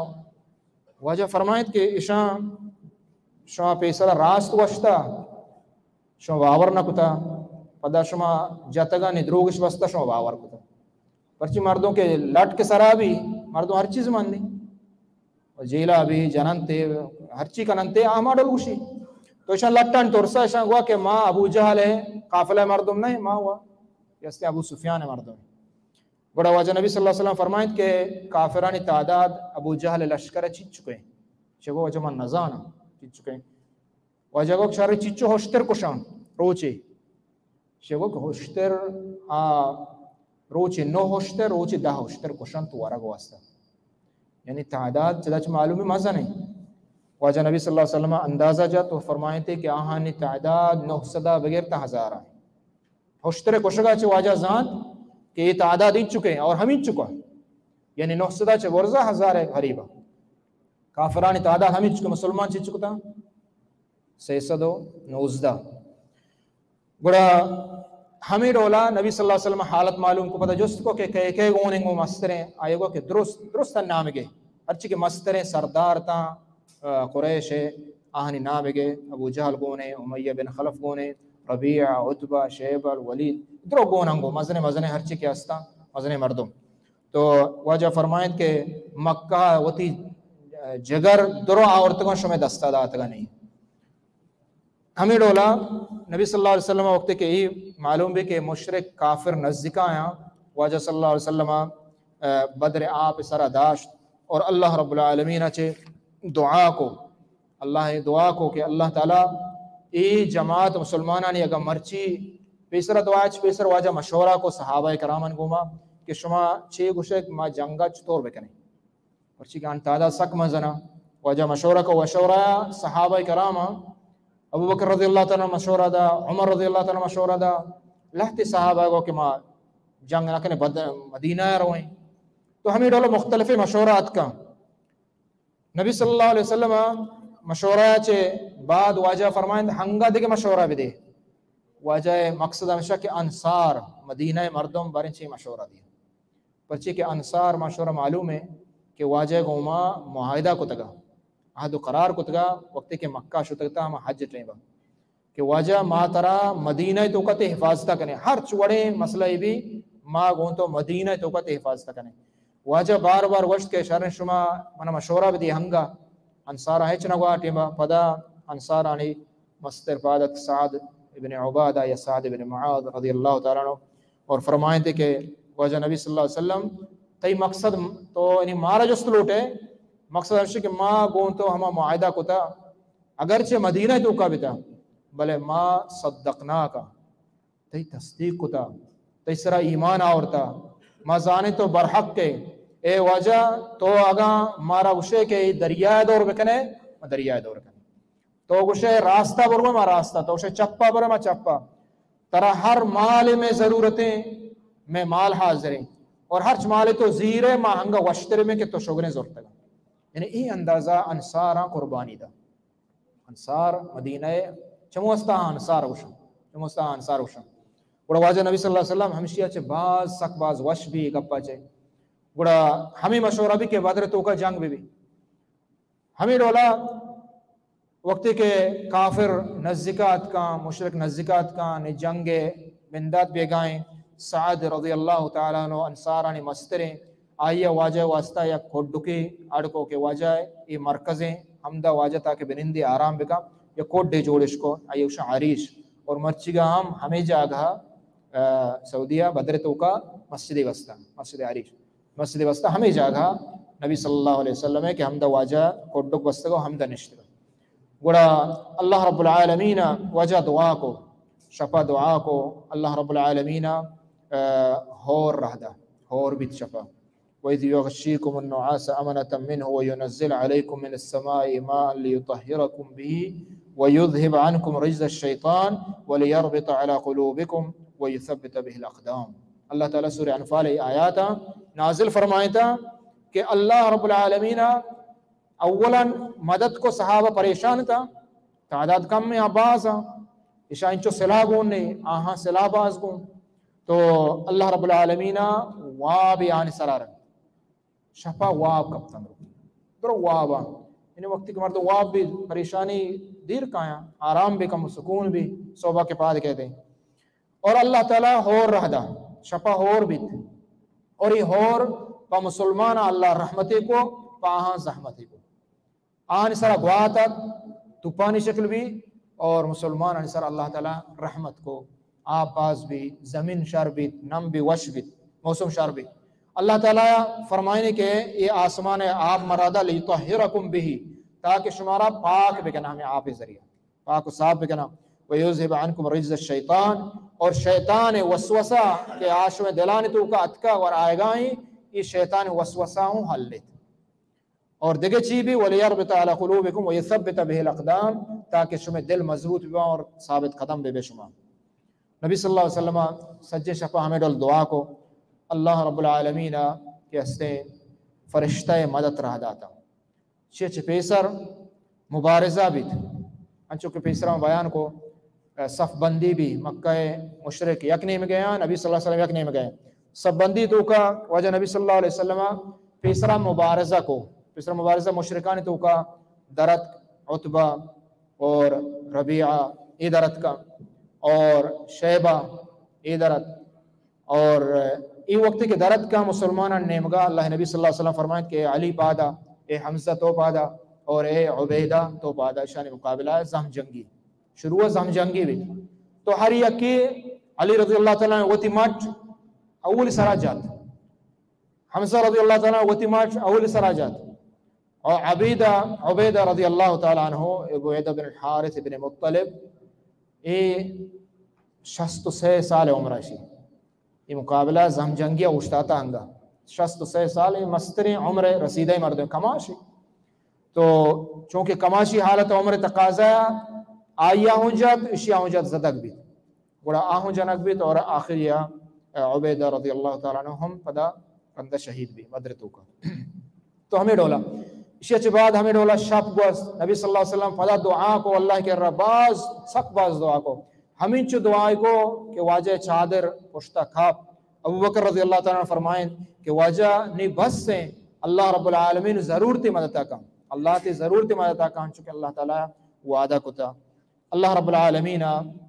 واجہ فرمائیت کہ اشاں شما پیسرا راست گوشتا، شما باور نہ کتا، پدا شما جتگانی دروگش بستا، شما باور کتا۔ پرچی مردم کہ لٹ کے سرا بی، مردم ہر چیز مندی۔ و جیلا بی جننتے، ہر چی کننتے، آ ہما ڈول گوشی۔ تو اشان لٹان ترسا، اشان گوا کہ ما ابو جہل ہے، قافلہ مردم نہیں، ما ہوا۔ یہ استے ابو سفیان مردم۔ گڑا واجہ نبی صلی اللہ علیہ وسلم فرمائیت کہ کافرانی تعداد ابو جہل لشکر چیچ چکے۔ چگو واجہ من نزانا چیچ چکے۔ واجہ گو شر چیچو ہشتر کشان روچے۔ شگو کہ ہشتر، آ، روچے نو ہشتر، روچے دہ ہشتر کشان تو ورگ واسطہ۔ یعنی تعداد چدا چ معلوم مزن ہے۔ واجہ نبی صلی اللہ علیہ وسلم اندازہ جت و فرمائیتے کہ آہانی تعداد نو سدا بغیر تا ہزار ہے۔ ہشتر کشگا چہ واجہ زانت کہ یہ تعداد ہی چکے اور ہمیں چکا۔ یعنی نو سدا چہ برزا ہزار ہے قریبا۔ کافرانی تعداد ہمیں چکے، مسلمان چی چکتا؟ سہ سد و نوزدہ۔ گڑا ہمیں ڈولا نبی صلی اللہ علیہ وسلم حالت معلوم کو، پتہ جست کو کہ کئے کئے گون انگو مستریں، آئے گو کہ درست، درست نام گے۔ ہرچی کہ مستریں سردار تا، آ، قریش ہے، آہنی نام گے، ابو جہل گونے، امیہ بن خلف گونے، ربیعہ، عتبہ، شیبہ، الولید، درو گون انگو، مزنے مزنے ہرچی کہ ہستا، مزنے مردم۔ تو واجہ فرمائیں کہ مکہ وتی جگر درو آورتگاں شمے دستا داتگا نہیں۔ ہمیں ڈولا نبی صلی اللہ علیہ وسلم وقت کہ یہ معلوم بھی کہ مشرک کافر نزدیکا آیا، واجہ صلی اللہ علیہ وسلم، آ، بدر آپ سرا داشت اور اللہ رب العالمین چے دعا کو، اللہ دعا کو کہ اللہ تعالی اے جماعت مسلمانانی اگا مرچی پیسر دعا چ پیسر واجہ مشورہ کو صحابہ کرامن گوما کہ شما چے گوشے ما جنگا چطور بکنیں؟ پرچی کہ آن تعداد سک مزنا۔ واجہ مشورہ کو، مشورہ صحابہ کرام، ابو بکر رضی اللہ تعالی عنہ مشورہ دا، عمر رضی اللہ تعالی عنہ مشورہ دا، لہتے صحابہ کو کہ ما جنگ نہ کنے، بد-، مدینہ رویں۔ تو ہمیں ڈولو مختلف مشورہ اتکا۔ نبی صلی اللہ علیہ وسلم مشورہ چے بعد واجہ فرمائند ہنگا دیگہ مشورہ بدے۔ واجہ مقصد ہمیشہ کہ انصار مدینہ مردم باریں چے مشورہ دیا۔ پرچے کہ انصار ما شورا معلوم ہے کہ واجہ گوما معاہدہ کتگا، عہد و قرار کتگا، وقتی کہ مکہ شتگتا ہما حج ٹائم با کہ واجہ ما ترا مدینہ توکا تے حفاظت کنے، ہرچ وڑیں مسئلہ بھی ما گون تو مدینہ توکا تے حفاظت کنے۔ واجہ بار بار گوشت کہ شر شما منا مشورہ بدی ہنگا، انصار ہچ نہ گوا ٹیما۔ پدا انصارانی مستر پادت سعد ابن عبادہ یا سعد ابن معاذ رضی اللہ تعالی عنہ اور فرمائیں تھے کہ واجہ نبی صلی اللہ علیہ وسلم، تئی مقصد تو یعنی مارا جست لوٹے، مقصد ہمشی کہ ما گون تو ہما معاہدہ کتا، اگرچہ مدینہ توکا بتا، بلے ما صدقناک، تئی تصدیق کتا، تئی سرا ایمان آورتا، ما زانے تو برحق کے۔ اے واجہ، تو اگاں مارا گوشے کہ اے دریا دور بکنے، ما دریا دور کنے۔ تو گوشے راستہ برو، ما راستہ، تو گوشے چپا برو، ما چپا۔ ترا ہر مال میں ضرورتیں، میں مال حاضریں، اور ہرچ مال تو زیرے ما ہنگا وشتر میں کہ تو شگریں زورتگا۔ یعنی اے اندازہ انصاراں قربانی دا۔ انصار مدینہ، چموستا انصار گوشن، چموستا انصار گوشن۔ گڑا واجہ نبی صلی اللہ علیہ وسلم ہمشیا چے باز سک باز وش بھی گپا چے۔ گڑا ہمیں مشورہ بھی کہ بدر توکا جنگ بھی بھی۔ ہمیں ڈولا وقتی کہ کافر نزدیکا اتکاں، مشرک نزدیکا اتکاں، نی جنگ بندات بیگائیں، سعد رضی اللہ تعالی عنہ انصارانی مستریں، آئی واجہ واسطہ یک کڈکے اڑ کو کہ واجہ اے مرکزیں، ہمدا واجہ تاکہ بنندی آرام بکا، یک کڈے جوڑش کو، آئی اوشا عریش، اور مرچیگا ہم ہمیں جاگہ، آ، سعودیہ بدر توکا مسجد واسطہ، مسجد عریش۔ مسجد واسطہ ہمیں جاگہ نبی صلی اللہ علیہ وسلم ہے کہ ہمدا واجہ کڈک بستگو، ہمدا نشتگو۔ گڑا اللہ رب العالمین واجہ دعا کو، شپا دعا کو، اللہ رب العالمین، آ، ہور رہدا، ہور بیت شپا۔ وَإِذْ يُغَشِّيكُمُ النُّعَاسَ أَمَنَةً مِّنْهُ وَيُنَزِّلُ عَلَيْكُمْ مِنَ السَّمَاءِ مَاءً لِيُطَهِّرَكُمْ بِهِ وَيُذْهِبَ عَنْكُمْ رِجْزَ الشَّيْطَانِ وَلِيَرْبِطَ عَلَى قُلُوبِكُمْ وَيُثَبِّتَ بِهِ الْأَقْدَامَ۔ اللہ تعالی سورہ انفال ای آیات نازل فرمائتا کہ اللہ رب العالمین اولاً مدد کو، صحابہ پریشان تا، تعداد کم ہے، باز ہاں، اشاں انچو سلاح گون نے، آہاں سلاح باز گون۔ تو اللہ رب العالمین واب آنی سرا رکھ، شپا واب کپتن، درو واب۔ یعنی وقتی کہ مردم واب بی، پریشانی دیر کایاں، آرام بی، کم سکون بی، صبح کے پاد کہتے ہیں۔ اور اللہ تعالی ہور رہ دا، شپا ہور بیت، اور یہ ہور پا مسلمان اللہ رحمتے کو، پا آہاں زحمتے کو۔ آن سر گوات ات، توپانی شکل بی، اور مسلمان آن سر اللہ تعالی رحمت کو۔ آپ باز بی، زمین شر بیت، نم بی وش بیت، موسم شر بیت۔ اللہ تعالی فرمائنے کہ یہ آسمان آپ مرادا لیطہرکم بہ، تاکہ شمارا پاک بکنا ہمیں آپ ذریعہ، پاک و صاف بکنا۔ ویذہب عنکم رجز الشیطان، اور شیطان وسوسہ کہ آشم دلانی توکا اتکا اور آئیگائی، یہ شیطان وسوسہ ہوں حل لیت۔ اور دگہ چی بی، ولیربط علی قلوبکم ویثبت بہ الاقدام، تاکہ شمے دل مضبوط بی اور ثابت قدم بے بے شما۔ نبی صلی اللہ علیہ وسلم سجے شپا ہمیں ڈول دعا کو، اللہ رب العالمین کہ ہستیں فرشتہ مدد رہ داتا۔ چے چے پیسر مبارزہ بیت، انچو کہ پیسرا بیان کو، صف بندی بی، مکہ مشرک یک نیمگے آں، نبی صلی اللہ علیہ وسلم یک نیمگے آں۔ صف بندی توکا واجہ نبی صلی اللہ علیہ وسلم پیسرا مبارزہ کو، پیسرا مبارزہ مشرکانی توکا درت عتبہ اور ربیعہ اے درت کا اور شیبہ اے درت اور اے وقت کہ درت کا مسلمان نیمگا اللہ نبی صلی اللہ علیہ وسلم فرمائیں کہ علی پادا، اے حمزہ تو پادا اور اے عبیدہ تو پادا، اشانی مقابلہ زہم جنگی۔ شروع زہم جنگی بیت۔ تو ہر یکی علی رضی اللہ تعالی عنہ وتی مٹ اولی سرا جات۔ حمزہ رضی اللہ تعالی عنہ وتی مٹ اولی سرا جات۔ اور عبیدہ، عبیدہ رضی اللہ تعالی عنہ، عبیدہ بن الحارث بن مطلب، اے شست و سے سال عمر اشی۔ اے مقابلہ زہم جنگی اوشتاتا ہنگا۔ شست و سے سال اے مستریں عمر رسیدہ مردم کماشی۔ تو چونکہ کماشی حالت عمر تقاضا آیا ہوں جات، اشیا ہوں جات زدگ بیت۔ گڑا آ ہوں جنگ بیت اور آخری آ عبیدہ رضی اللہ تعالی عنہ ہم پدا رندہ شہید بی بدر توکا۔ تو ہمیں ڈولا، اشیا چہ بعد ہمیں ڈولا شپ گوست۔ نبی صلی اللہ علیہ وسلم پدا دعا کو، اللہ کے رب باز، سک باز دعا کو۔ ہمینچو دعائے کو کہ واجہ چادر پشتا کھاپ۔ ابو بکر رضی اللہ تعالی عنہ فرمائیں کہ واجہ نی بس ہیں، اللہ رب العالمین ضرور تی مدد کا، اللہ تی ضرور تی مدد کا، چونکہ اللہ تعالی وعدہ کتا۔ اللہ رب العالمین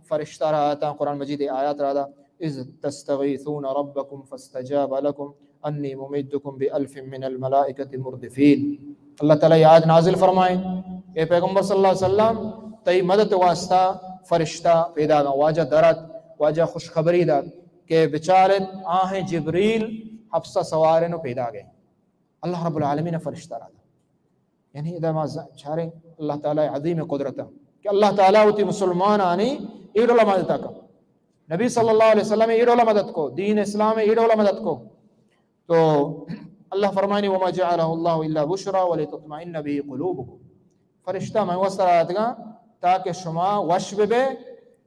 فرشتہ را آتا قرآن مجید آیات را دا، اذ تستغیثون ربکم فاستجاب لکم انی ممدکم بالف من الملائکۃ مردفین۔ اللہ تعالی یاد نازل فرمائیں، اے پیغمبر صلی اللہ علیہ وسلم، تئی مدد واسطہ فرشتہ پیدا گا۔ واجہ درت، واجہ خوشخبری دات کہ بچارت آہیں جبریل حفصہ سوارن و پیدا گئے۔ اللہ رب العالمین فرشتہ را دا۔ یعنی ادا ما ز-، چاریں اللہ تعالی عظیم قدرت کہ اللہ تعالی وتی مسلمان آنی اے ڈولا مدد کا۔ نبی صلی اللہ علیہ وسلم اے ڈولا مدد کو، دین اسلام اے ڈولا مدد کو۔ تو اللہ فرمانی، وما جعله الله الا بشرى ولتطمئن به قلوبكم۔ فرشتہ میں واسطہ آتگا تاکہ شما وش بے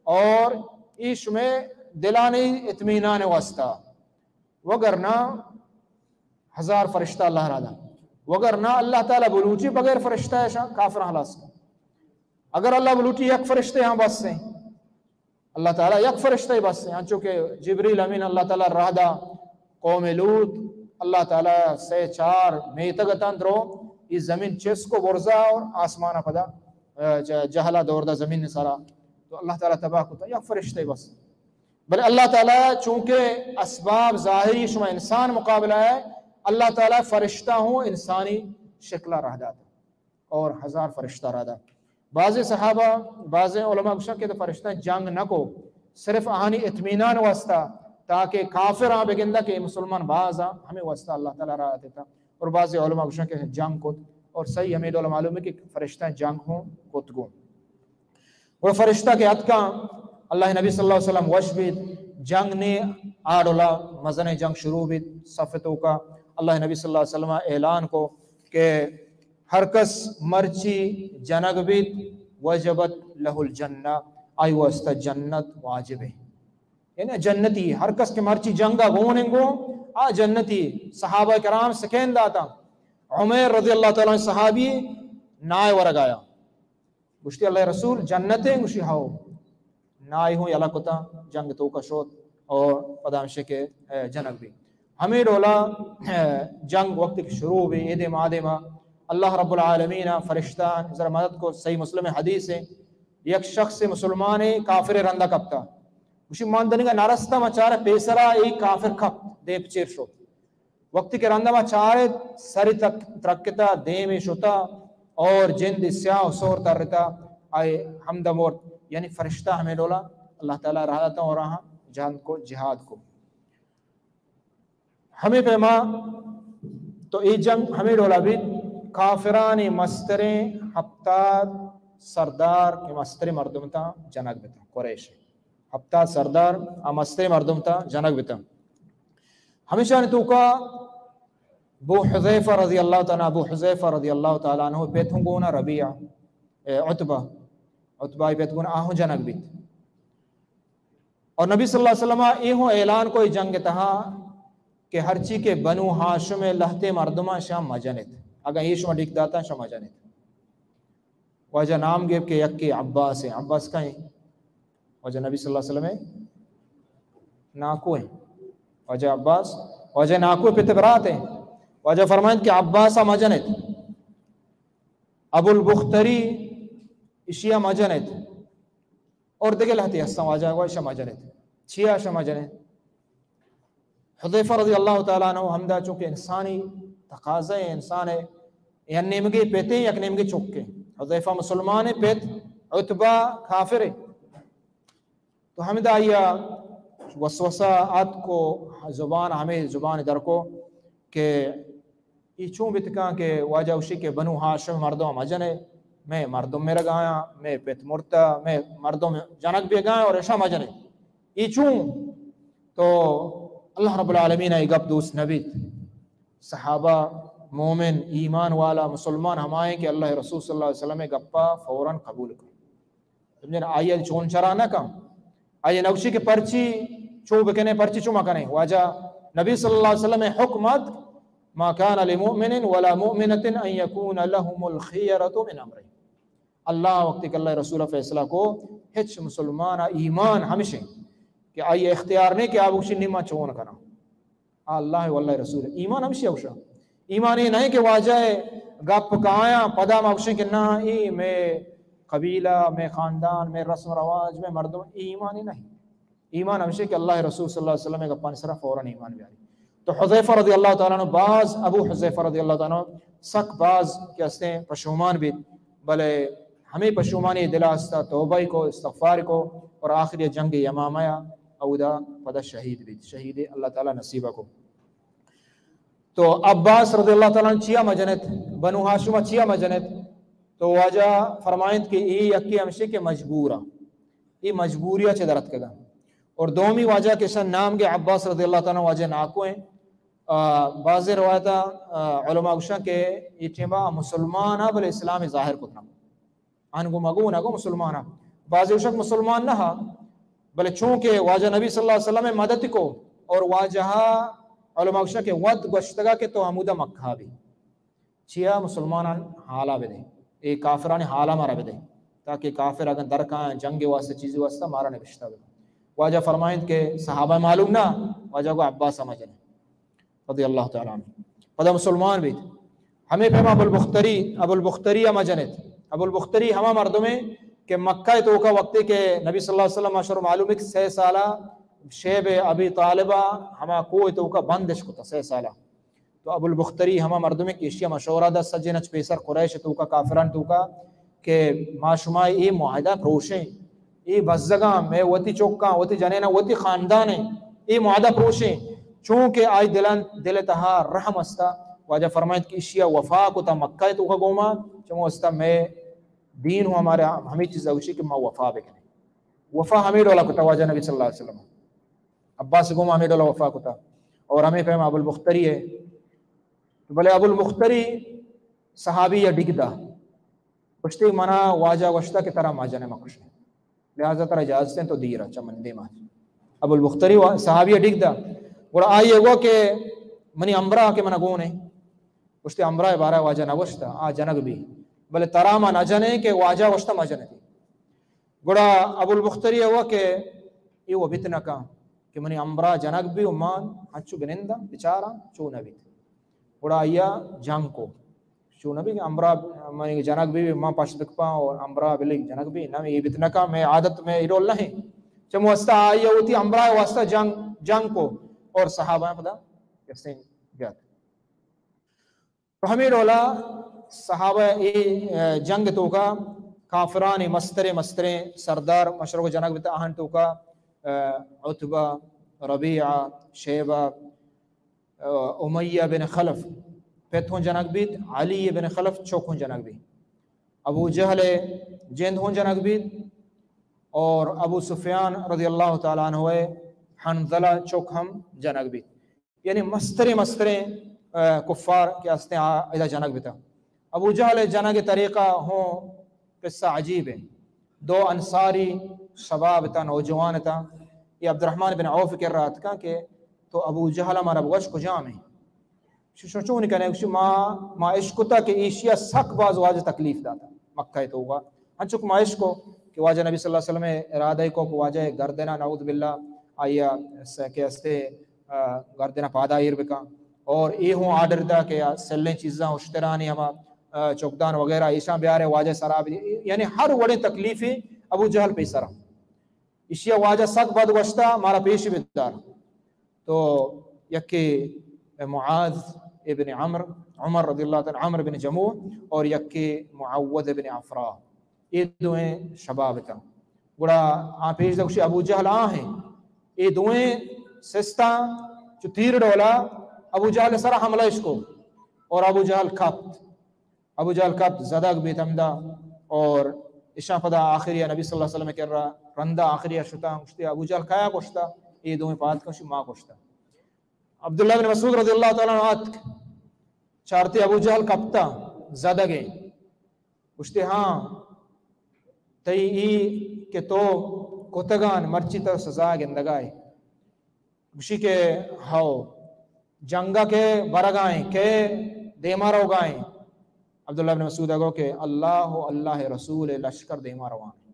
اور ای شمے دلانی اطمینان واسطہ۔ وگرنہ ہزار فرشتہ اللہ را دا۔ وگرنہ اللہ تعالی بلوچی بغیر فرشتہ ایشاں کافر خلاص کن۔ اگر اللہ بلوچی یک فرشتے ہاں بس ہیں۔ اللہ تعالی یک فرشتے بس ہیں۔ انچو کہ جبریل امین اللہ تعالی راہ دا قوم لوط، اللہ تعالی سے چار میتگ تن درو، یہ زمین چس کو برزا اور آسمان پدا، اے، ج-، جہلا دور دا زمین سرا۔ تو اللہ تعالی تباہ کتا، یک فرشتے بس۔ بلے اللہ تعالی چونکہ اسباب ظاہری شما انسان مقابلہ ہے، اللہ تعالی فرشتہ ہوں انسانی شکلہ رہ داتا اور ہزار فرشتہ رہ دا۔ بعض صحابہ، بعض علماء گوشن کہ فرشتہ جنگ نہ کو، صرف آہانی اطمینان واسطہ، تاکہ کافر آ بگندہ کہ مسلمان باز آ، ہمیں واسطہ اللہ تعالی راہ دیتا۔ اور بعض علماء گوشن کہ جنگ کت، اور صحیح ہمیں ڈول معلوم ہے کہ فرشتہ جنگ ہوں کت گو۔ گڑا فرشتہ کہ اتکاں، اللہ نبی صلی اللہ علیہ وسلم وش بیت، جنگ نے آ ڈولا مزن جنگ شروع بیت، صف توکا اللہ نبی صلی اللہ علیہ وسلم اعلان کو کہ ہر کس مرچی جنگ بیت، وجبت لہ الجنہ، آئی واسطہ جنت واجب ہے۔ یعنی جنتی، ہر کس کہ مرچی جنگا گون انگو، آ جنتی۔ صحابہ کرام سکین داتا۔ عمیر رضی اللہ تعالی عنہ صحابی نائے ورگ آیا۔ گوشتی، اللہ رسول، جنت ہیں؟ گوشی، ہاؤ۔ نائی ہوں یلہ کتا، جنگ توکا شوت اور پدا ہمشے کہ، اے، جنگ بی۔ ہمیں ڈولا، اے، جنگ وقت کہ شروع بی، ایدے مادے ما اللہ رب العالمین ءَ فرشتہ ذرا مدد کو۔ صحیح مسلم حدیث ہے، یک شخص مسلمان کافر رندا کپتا، گوشی من دنگا نرستا، ما چارا پیسرا ای کافر کپت، دیم پچیر شو۔ وقتی کہ رندا ما چارت، سری تک ترکتا، دیم شتا اور جند سیاہ و سور ترتا، آئے ہمدا مرت۔ یعنی فرشتہ ہمیں ڈولا اللہ تعالی راہ داتا اور آہاں جان کو، جہاد کو۔ ہمے پیما تو اے جنگ ہمے ڈولا بیت، کافرانی مستریں ہپتاد سردار کہ مستریں مردم تا جنگ بتا، قریش ہپتاد سردار آ مستریں مردم تا جنگ بتا۔ ہمیشانی توکا ابو حذیفہ رضی اللہ تعالی، ابو حذیفہ رضی اللہ تعالی عنہ پت ہوں گونا ربیعہ، اے، عتبہ، عتبہ پت گونا آہوں جنگ بیت۔ اور نبی صلی اللہ علیہ وسلم اے ہوں اعلان کو اے جنگ تہا کہ ہرچی کہ بنو ہاشم لہتے مردماں شاں مجنت، اگاں اے شما ڈیک داتا شاں مجنت۔ واجہ نام گیب کہ یکی عباس ہیں۔ عباس کہیں؟ واجہ نبی صلی اللہ علیہ وسلم ناکو ہیں۔ واجہ عباس، واجہ ناکو پت برات ہیں۔ واجہ فرمائند کہ عباس مجنت، ابو البختری اشیا مجنت۔ اور دگہ لہتے ہستاں واجہ گوشا مجنت۔ چیا شما جنت؟ حذیفہ رضی اللہ تعالی عنہ ہمدا چونکہ انسانی تقاضا ہے، انسان ہے، یک نیمگے پتے، یک نیمگے چکے۔ حذیفہ مسلمان ہے، پت عتبہ کافر ہے۔ تو ہمدا آیا وسوسہ آت کو، زبان، ہمیں زبان در کو کہ اے چون بیت کن کہ واجہ گوشی کہ بنو ہاشم مردم مجنے، مئے مردم مرگایاں، مئے پت مرتا، مئے مردم جنگ بیگایاں اور اشاں مجنے۔ اے چون؟ تو اللہ رب العالمین اے گپ دوست نبیت۔ صحابہ، مومن، ایمان والا، مسلمان ہمائیں کہ اللہ رسول صلی اللہ علیہ وسلم گپا فوراً قبول کن۔ سمجھے نا؟ آئی ء چون چرا نہ کن۔ آئی ء نہ گوشی کہ پرچی چو بکنے، پرچی چو مکنے۔ واجہ نبی صلی اللہ علیہ وسلم حکم ات، ما کان لمؤمن ولا مؤمنة ان یکون لهم الخیرة من امرهم۔ اللہ وقتی کہ اللہ رسول فیصلہ کو، ہچ مسلمان ایمان ہمشیں کہ آئی اختیار نہیں کہ آ بگوشی نی ما چون کناں۔ آ اللہ و اللہ رسول۔ ایمان ہمشی اوشا۔ ایمان یہ نہیں کہ واجہ گپ کایاں پدا ما گوشیں کہ نہ، اے مئے قبیلہ، مئے خاندان، مئے رسم و رواج، مئے مردم، اے ایمان ہی نہیں۔ ایمان ہمشی کہ اللہ رسول صلی اللہ علیہ وسلم گپانی سرا فوراً ایمان بیاری۔ تو حذیفہ رضی اللہ تعالی عنہ باز، ابو حذیفہ رضی اللہ تعالی عنہ سک باز کہ ہستیں پشومان بیت، بلے ہمیں پشومانی دل آستا توبہ کو، استغفار کو اور آخری جنگ یمامہ اودا پدا شہید بیت، شہید اللہ تعالی نصیب کو۔ تو عباس رضی اللہ تعالی عنہ چیا مجنت، بنو ہاشم چیا مجنت؟ تو واجہ فرمائنت کہ اے یکی ہمشی کہ مجبورا، اے مجبوریا چہ درتکگا۔ اور دومی واجہ کہ شن نام گے عباس رضی اللہ تعالی عنہ واجہ ناکو ہیں۔ آ، بعض روایت، آ، علماء گوشن کہ اے ٹیما مسلمان ہا بلے اسلام ظاہر کتنا۔ آن گو مگو نہ گو مسلمان ہا۔ بعض گوشن مسلمان نہ ہا، بلے چونکہ واجہ نبی صلی اللہ علیہ وسلم مدد کو اور واجہ علماء گوشن کہ وت گوشتگا کہ تو ہمودا مکہ بی۔ چیا مسلمانان حالا بدے، اے کافرانی حالا مارا بدے، تاکہ کافر اگن در کایاں جنگ واسطہ چیزی واسطہ مارا نبشتہ بدے۔ واجہ فرمائنت کہ صحابہ معلوم نہ، واجہ کو عباس ہم جنے رضی اللہ تعالی عنہ۔ پدا مسلمان بیت۔ ہمیں پیما ابو البختری، ابو البختری ہم جنت۔ ابو البختری ہما مردمے کہ مکہ توکا وقتی کہ نبی صلی اللہ علیہ وسلم اشر معلوم ہے کہ سہ سالہ شیب ابی طالبہ ہما کوہ توکا بندش کتا سہ سالہ۔ تو ابو البختری ہما مردمے کہ ایشی ء مشورہ دا سجن اچ پیسر قریش توکا کافران توکا کہ ما شما اے معاہدہ پروشیں، اے بزگاں، مئے وتی چکاں، وتی جنیناں، وتی خاندانیں، اے معاہدہ پروشیں۔ چونکہ آئی دلان، دل تہا رحم استا، واجہ فرمائیت کہ ایشی ء وفا کتا مکہ توکا گوما، چمو استا مئے دین ہوں ہمارے ہمیں چیز اوشی کہ ما وفا بکنیں۔ وفا ہمیں ڈولا کتا واجہ نبی صلی اللہ علیہ وسلم۔ عباس گوما ہمیں ڈولا وفا کتا۔ اور ہمیں پیم ابو البختری ہے۔ تو بلے ابو البختری صحابی یا ڈگ دا۔ پشتی منا واجہ گوشتا کہ ترا ما جنے مکشنے۔ لہذا ترا اجازت ہیں تو دیر چا من دیما۔ ابو البختری وا-، صحابی ڈگ دا۔ گڑا آئی گو کہ منی امرا کہ منا گونے۔ گوشتے، امرا بارہ واجہ نہ گوشتا، آ جنگ بی۔ بلے ترا ما نہ جنے کہ واجہ گوشتا ما جنے۔ گڑا ابو البختری ہوا کہ اے و بیت نہ کن کہ منی امرا جنگ بی و مان انچو بننداں بچاراں چو نہ بیت۔ گڑا آیا جنگ کو، چو نبی کہ ہمراہ منی جنگ بی، من پشت بکپاں اور ہمراہ بلی جنگ بی، نہ، یہ بت نکا، میں عادت میں ایڈول نہیں۔ چمو واسطہ آئی ہوتی ہمراہ واسطہ جنگ، جنگ کو اور صحابہ پدا کسیں جات۔ تو ہمیں ڈولا صحابہ اے، اے، جنگ توکا کافرانی مستریں مستریں سردار مشرک جنگ بتا آہن توکا، اے، عتبہ، ربیعہ، شیبہ، اے، امیہ بن خلف پت ہوں جنگ بیت، علی بن خلف چوک ہوں جنگ بیت، ابو جہل جند ہوں جنگ بیت، اور ابو سفیان رضی اللہ تعالیٰ عنہ حنظلہ چوک ہم جنگ بیت۔ یعنی مستریں مستریں، اے، کفار کہ ہستیں آ ادا جنگ بتا۔ ابو جہل جنگ طریقہ ہوں قصہ عجیب ہے۔ دو انصاری شباب تا، نوجوان تا، یہ عبدالرحمن بن عوف کر رہا تھا کہ تو ابو جہل ہمارا بگوش کجام ہے؟ شو، شو چون کنے؟ گوشی ما، ما اشکتا کہ ایشیا سک باز واجہ تکلیف داتا مکہ توگا۔ ہنچک ما اشکو کہ واجہ نبی صلی اللہ علیہ وسلم ارادہ کو کہ واجہ گردنا نعوذ باللہ آیا س-، کہ استے، آ، گردنا پادا ایر بکا۔ اور اے ہوں آرڈر دا کہ آ سلیں چیزاں اشترانی ہما، آ، چوکدان وغیرہ ایشاں بیارے واجہ سرا بی-، یعنی ہر وڑیں تکلیفی ابو جہل پیسرا۔ ایشی ء واجہ سک بد گوشتا، مارا پیش بدار۔ تو یکے معاذ ابن عمر، عمر رضی اللہ تعالی، عمر بن جموح، اور یکے معوذ ابن عفراء، یہ دوئیں شباب تھا۔ گڑا آ پیش دکشی ابو جہل آ ہیں، یہ دوئیں سستا چو تیر ڈولا ابو جہل سرا حملہ اشکو اور ابو جہل کپت۔ ابو جہل کپت، زدگ بیت ہمدا، اور اشاں پدا آخری نبی صلی اللہ علیہ وسلم کرا رندا آخری شتا، گوشتی ابو جہل کیا کشتا؟ اے دوئیں پاد کشی ما کشتا۔ عبداللہ بن مسعود رضی اللہ تعالی عنہ آتک، چارتی ابو جہل کپتا، زدگے۔ گوشتی ہاں، تئی ای کہ تو کتگان مرچی تو سزا گندگائے۔ گوشی کہ ہو، جنگا کے برگائیں، کے دیما روگائیں؟ عبداللہ بن مسعود گو کہ اللہ و اللہ رسول لشکر دیما روان۔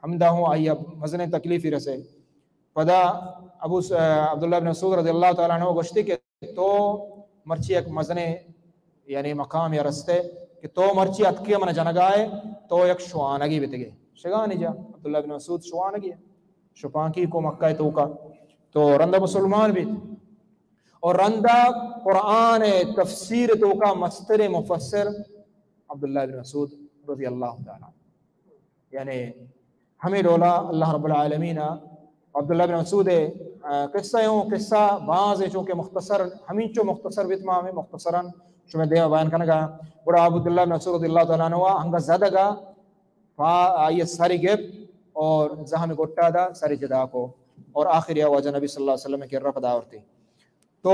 ہمدا ہوں آئی مزنیں تکلیفی رسے۔ پدا ابو س-، عبداللہ بن مسعود رضی اللہ تعالی عنہ گوشتی کہ تو مرچی یک مزنیں یعنی مقام یا رستے کہ تو مرچی اتکی من جنگائے، تو یک شوانگی بتگے۔ شگانی جا عبداللہ بن مسعود شوانگی ہے، شپانکی کو مکہ توکا، تو رندا مسلمان بیت۔ اور رندا قرآن تفسیر توکا مستر مفسر عبداللہ بن مسعود رضی اللہ تعالی عنہ۔ یعنی ہمیں ڈولا اللہ رب العالمین عبداللہ بن مسعود، آ، قصہ ہوں، قصہ باز ہے، چونکہ مختصر، ہمینچو مختصر بیت، ما ہمیں مختصراً شمئے دیما بیان کنگا۔ گڑا عبداللہ بن مسعود رضی اللہ تعالی عنہ انگا زدگا، پا آئی سر گپت اور زہم گٹا دا سر جدا کو، اور آخری واجہ نبی صلی اللہ علیہ وسلم کے رب داورتی۔ تو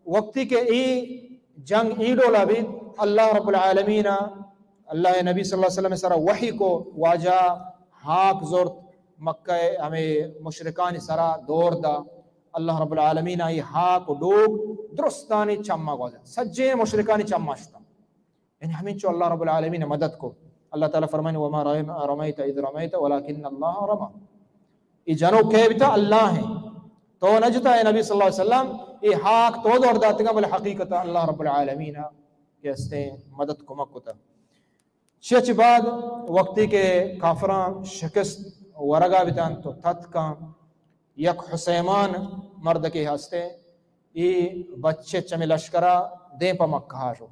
وقتی کہ ای جنگ ای ڈولا بیت، اللہ رب العالمین، اللہ نبی صلی اللہ علیہ وسلم سرا وحی کو، واجہ ہاک زرت، مکہ ہمیں مشرکانی سرا دور دا، اللہ رب العالمین ای ہاک و ڈوک درستانی چما گوازا، سجے مشرکانی چما شتا۔ یعنی ہمینچو اللہ رب العالمین مدد کو۔ اللہ تعالی فرمائے، وما رم-، رمیت اذ رمیت ولکن اللہ رمی۔ ای جنو کے بتا؟ اللہ ہیں۔ تو نہ جتا، اے نبی صلی اللہ علیہ وسلم، ای ہاک تو دور داتگا، بل حقیقتا اللہ رب العالمین کے استے مدد کمک کتا۔ چی چی بعد وقتی کہ کافراں شکست ورگا بتان تو تتکاں یک حسیمان مردکے ہستے، ای بچے چمی لشکرا دیم پہ مکہ شو۔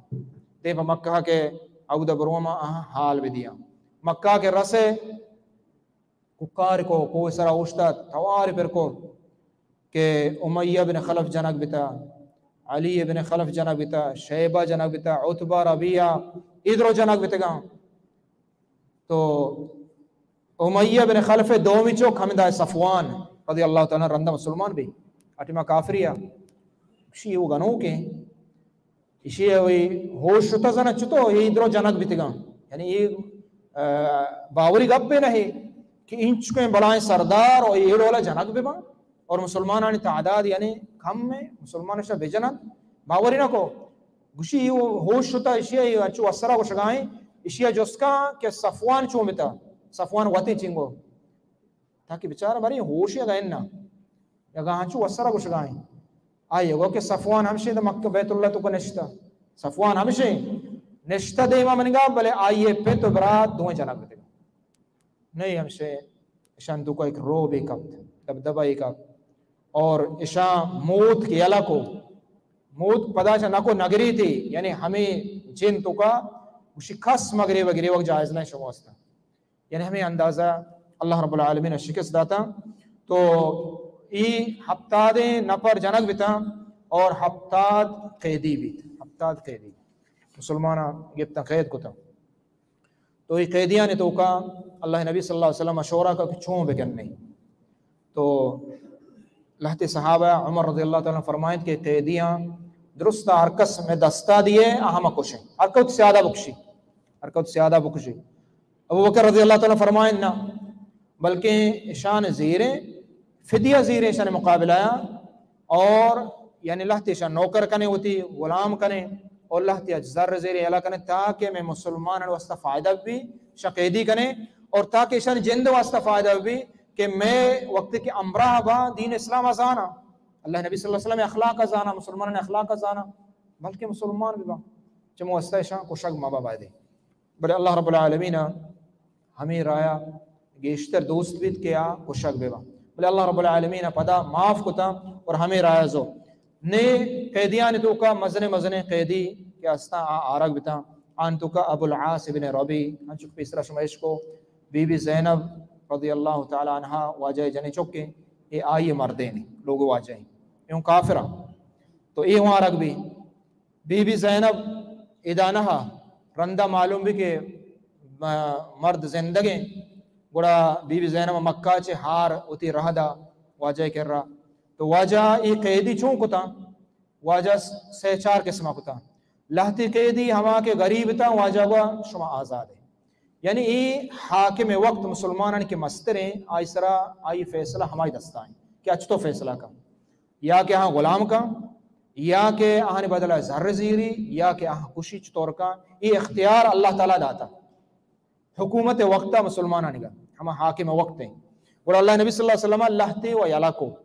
دیم پہ مکہ کہ اود بروما آہاں حال بدیاں۔ مکہ کہ رسے، کوکار کو، کوہ سرا اوشتات، توار پر کو کہ امیہ بن خلف جنگ بتا، علی بن خلف جنگ بتا، شیبہ جنگ بتا، عتبہ، ربیعہ، ادرو جنگ بتگاں۔ تو امیہ بن خلف دومی چوک ہمدا صفوان رضی اللہ تعالی عنہ رندا مسلمان بی، اٹی ما کافری آ۔ شی وہ گنوکیں۔ ایشی ء وی ہوش شتہ زاناں چتو اے درو جنگ بیتگاں۔ یعنی اے، آ، باوری گپے نہ ہے کہ اینچکیں بلائیں سردار و اے ڈولا جنگ بباں اور مسلمانانی تعداد یعنی کم ہے، مسلمان اشا بجنن، باوری نہ کو۔ گوشی اے ہوش شتہ ایشی ء انچو وسرا گوشگائیں، ایشی ء جست کاں کہ صفوان چون بتا، صفوان وتی چنگو۔ تاکہ بچار برے ہوش اگا اناں، اگا ہنچو وسرا گوشگائیں۔ آئی گو کہ صفوان ہمشیں دے مکہ بیت اللہ تو کنشتا۔ صفوان ہمشیں۔ نشتہ دیما منگا، بلے آئی پت و برات دوئیں جنگ بتگا۔ نہیں ہمشے اشان توکا ایک روبے کپت، دبدبہ ای کپت، اور اشان موت کہ یلہ کو، موت پدا اشان نکو نگریتی، یعنی ہمیں جن توکا گوشی کس مگریوگ، گریوگ جائز نہ شما واسطہ۔ یعنی ہمیں اندازہ اللہ رب العالمین شکست داتا۔ تو ای ہپتادیں نفر جنگ بیتا اور ہپتاد قیدی بیت، ہپتاد قیدی مسلماناں گپتاں، قید کتاں۔ تو ای قیدیانی توکا اللہ نبی صلی اللہ علیہ وسلم شورا کا کہ چون بکن نہیں۔ تو لہتے صحابہ عمر رضی اللہ تعالیٰ عنہ فرمائند کہ قیدیاں درست ہر کس میں دستا دیے، آ ہما کشیں۔ ہر کس سیادہ بکشی، ہر کس سیادہ بکشی۔ ابو بکر رضی اللہ تعالیٰ عنہ فرمائند نہ، بلکہ اشان زیریں، فدیہ زیریں اشان مقابلہ آیا، اور یعنی لہتے اشان نوکر کنے، ہوتی غلام کنے، اور لہتے اچ زر زیریں یلہ کنے، تاکہ میں مسلمان واسطہ فائدہ بھی، اشان قیدی کنے، اور تاکہ اشان جند واسطہ فائدہ بھی، کہ میں وقت کے امراہ با دین اسلام زانا، اللہ نبی صلی اللہ علیہ وسلم اخلاق زانا، مسلمان اخلاق زانا، بلکہ مسلمان بھی با، چمو واسطہ اشان کشگ ما با بایدے۔ بلے اللہ رب العالمین ہمیں رایا گیشتر دوست بیت کہ آ کشگ ببا۔ بلے اللہ رب العالمین پدا معاف کتا اور ہمیں رایا زو۔ نے قیدیان توکا مزن مزن قیدی کہ استا آ آرگ بتا۔ آن توکا ابو العاص ابن ربی، انچو کہ پیسرا شما اشکو، بی بی زینب رضی اللہ تعالی عنہا واجہ جنے چکے، اے آئی مردین لوگ واجہ ہیں۔ اے ہوں کافرہ۔ تو اے ہوں آرگ بی۔ بی بی زینب ادانہ رندا معلوم بی کہ م-، مرد زندگیں، گڑا بی بی زینب مکہ چہ ہار وتی رہ دا واجہ کرا۔ تو واجہ ای قیدی چون کتا؟ واجہ سے چار قسمہ کتا۔ لہتی قیدی ہما کہ غریب تا، واجہ گوا شما آزاد ہے۔ یعنی ای حاکم وقت مسلمانان کے مستریں، آئی سرا آئی فیصلہ ہمائی دستا ہیں کہ اچ تو فیصلہ کن۔ یا کہ آہاں غلام کن، یا کہ آہانی بدلہ زر زیری، یا کہ آہاں کشی چطور کن، اے اختیار اللہ تعالی داتا۔ حکومت وقتا مسلمانانی گا، ہما حاکم وقت ہیں۔ گڑا اللہ نبی صلی اللہ علیہ وسلم لہتے و یلا کو،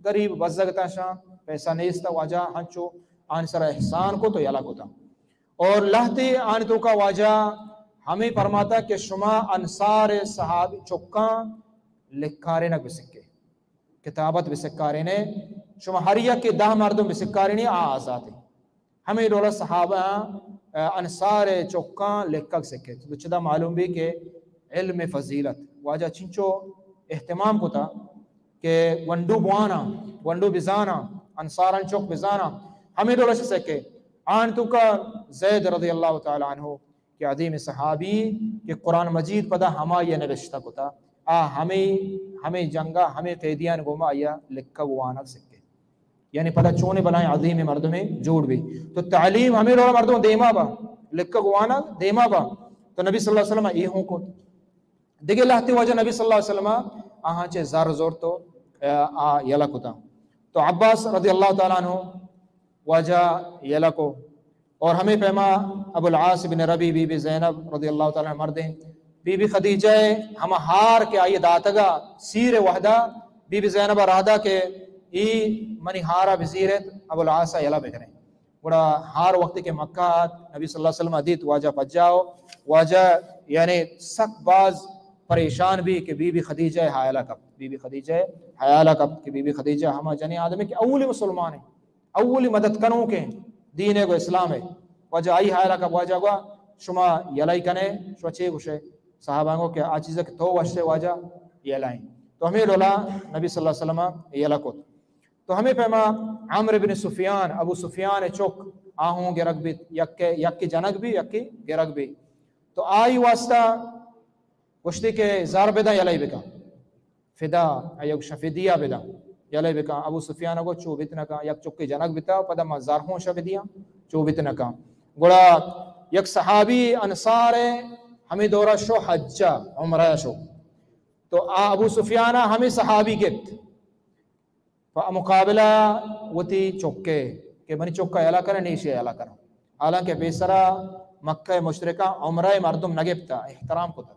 غریب بزگ تا شان، پیسہ نیستا، واجہ ہنچو آن سر احسان کو تو یلا کو تا۔ اور لہتے آن توکا واجہ ہمیں فرماتا کہ شما انصار صحابی چکاں لکھارے نہ بسکے۔ کتابت بسکارین ہے، شما ہر یک کہ دہ مردم بسکارینی آ آزات ہے۔ ہمیں ڈولا صحابہ، آ، انصار چکاں لکھگ سکے۔ تو چدا معلوم بھی کہ علم فضیلت واجہ چنچو اہتمام کتا کہ گونڈو بوانا، گونڈو بزانا، انصاران چک بزانا، ہمیں ڈولا سے سکے۔ آن توکا زید رضی اللہ تعالی عنہ کہ عظیم صحابی کہ قرآن مجید پدا ہمائی نوشتہ کتا، آ ہمیں، ہمیں جنگا ہمیں قیدیان گوما آیا لکھگ وانگ سکے۔ یعنی پدا چونے بلائیں عظیم مردمے جوڑ بی۔ تو تعلیم ہمیں ڈولا مردم دیما با، لکھگ وانگ دیما با۔ تو نبی صلی اللہ علیہ وسلم اے ہوں کو۔ دگہ لہتے واجہ نبی صلی اللہ علیہ وسلم آہاں چے زر زور تو، آ، آ یلا کتا۔ تو عباس رضی اللہ تعالی عنہ واجہ یلا کو۔ اور ہمیں پیما ابو العاص بن ربی، بی بی زینب رضی اللہ تعالی عنہ مردیں، بی بی خدیجہ ہما ہار کہ آئی داتگا سیر وحدہ، بی بی زینب رادا کہ ای منی ہارا بزیرت، ابو العاص یلا بکنے۔ گڑا ہار وقت کہ مکہ آت، نبی صلی اللہ علیہ وسلم دیت واجہ پجاؤ، واجہ یعنی سک باز پریشان بھی کہ بی بی خدیجہ حیالہ کپت، بی بی خدیجہ حیالہ کپت کہ بی بی خدیجہ ہما جنی آدمی کہ اولی مسلمان ہے۔ اولی مدد کنوکیں دین ء گوں اسلام ء۔ واجہ آئی حیال ء کپ، واجہ گوا شما یلہ ئی کنے، شما چے گوشے؟ صحابہ گو کہ آ چیز کہ تو وشتے واجہ یلہ ایں۔ تو ہمیں ڈولا نبی صلی اللہ علیہ وسلم یلہ کت۔ تو ہمیں پیما عمرو بن سفیان، ابو سفیان چک، آہوں گرگ بیت، یک یک جنگ بی، یک گرگ بی۔ تو آئی واسطہ گوشتی کہ زر بدن یلہ ئی بکن۔ فدا، ایوک شفدیہ بدا، یلہ بکن۔ ابو سفیان گو چو بیت نکن، یک چکے جنگ بتا، پدا ما زر ہوں شہ بدیاں، چو بیت نکن۔ گڑا یک صحابی انصار ہے، ہمیں دورہ شو حجہ، عمرہ شو۔ تو آ ابو سفیان ہمیں صحابی گپت۔ پہ مقابلہ وتی چکے کہ منی چکا یلہ کرن، ایشی یلہ کرن۔ حالانکہ پیسرا مکہ مشرکاں عمرہ مردم نگپتا، احترام کتا۔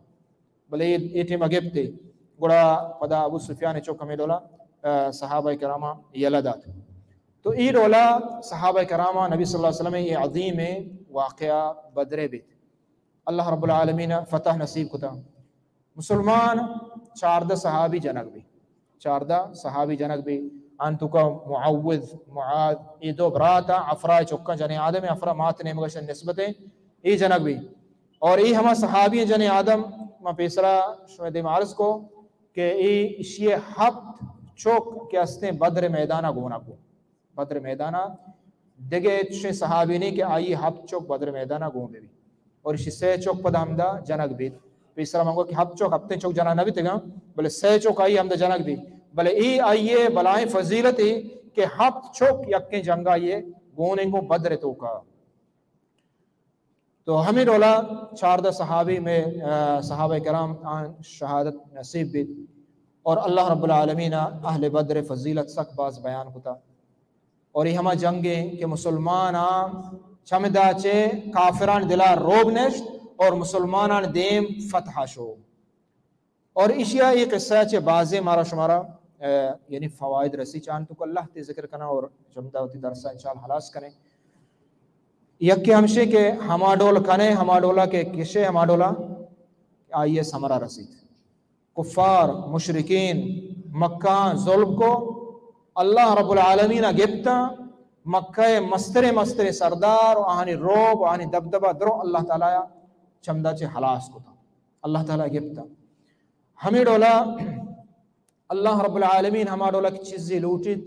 بلے اے، اے ٹیم ء گپتے، گڑا پدا ابو سفیان ء چک ہمے ڈولا، آ، صحابہ کراماں یلہ دات۔ تو اے ڈولا صحابہ کراماں نبی صلی اللہ علیہ وسلم ء اے عظیم ء واقعہ بدرے بیت۔ اللہ رب العالمین ءَ فتح نصیب کتا۔ مسلمان چاردہ صحابی جنگ بی، چاردہ صحابی جنگ بی۔ آن توکا معوذ، معاذ، اے دو برات آں، افرا چکاں، جنین آدم ءِ افرا مات نیمگا شن نسبت ایں، اے جنگ بی۔ اور اے ہما صحابی ایں جنین آدم، ما پیسرا شمئے دیم عرض کو کہ اے اشی ہپت چک کہ استیں بدر میدانا گونا کو۔ بدر میدانا دگہ چشیں صحابی نہیں کہ آئی ہپت چک بدر میدانا گون بی۔ اور اشی سہ چک پدا ہمدا جنگ بیت۔ پیسرا من گو کہ ہپت چک، ہپتیں چک جنگ نہ بیتگاں، بلے سہ چک آئی ہمدا جنگ بیت۔ بلے اے آئی بلائیں فضیلتے کہ ہپت چک یکیں جنگا آئی گون انگو بدر توکا۔ تو ہمے ڈولا چاردہ صحابی میں، آ، صحابہ کرام آن شہادت نصیب بیت۔ اور اللہ رب العالمین اہل بدر فضیلت سک باز بیان کتا۔ اور اے ہما جنگ ایں کہ مسلمان آ چمدا چہ کافران دلا روب نشت اور مسلمانان دیم فتح شو۔ اور اشیا اے قصہ چہ بازیں مارا شمارا، آ، یعنی فوائد رسی۔ چان تو اللہ تے ذکر کنا اور چمدا وتی درسا انشاءاللہ خلاص کنے۔ یکے ہمشے کہ ہما ڈول کنے، ہما ڈولا کہ کشے، ہما ڈولا آئیے ثمرہ رسیت۔ کفار، مشرکین، مکہ ظلم کو، اللہ رب العالمین گپتا، مکہ مستریں مستریں سردار و آہانی روب و آہانی دبدبہ درو اللہ تعالی چمدا چہ خلاص کتا۔ اللہ تعالی گپتا۔ ہمے ڈولا اللہ رب العالمین ہما ڈولا کہ چیزے لوٹیت،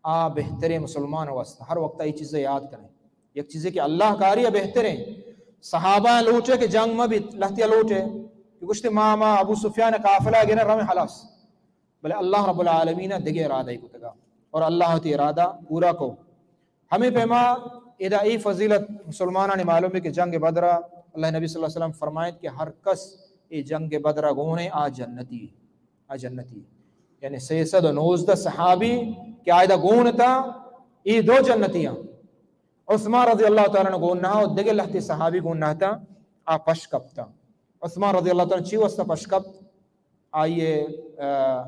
آ بہتریں مسلمان واسطہ۔ ہر وقت اے چیزے یاد کریں۔ یک چیزے کہ اللہ کاری بہتریں۔ صحابہ لوٹے کہ جنگ مہ بیت، لہتیا لوٹے۔ کہ گوشتے ما، ما ابو سفیان قافلہ گنا رویں خلاص۔ بلے اللہ رب العالمین دگہ ارادہ کتگا۔ اور اللہ وتی ارادہ پورا کو۔ ہمے پیما ادا اے فضیلت مسلمانانی معلوم ہے کہ جنگ بدرا اللہ نبی صلی اللہ علیہ وسلم فرمائیت کہ ہر کس اے جنگ بدرا گونے آ جنتی، آ جنتی۔ یعنی سہ سد و نوزدہ صحابی کہ آیدا گون تا، اے دو جنتی ہیں۔ عثمان رضی اللہ تعالی عنہ گون نہ، اور دگہ لہتے صحابی گون نہ تا، آ پش کپتا۔ عثمان رضی اللہ تعالی عنہ چی واسطہ پش کپت؟ آئیے، آ،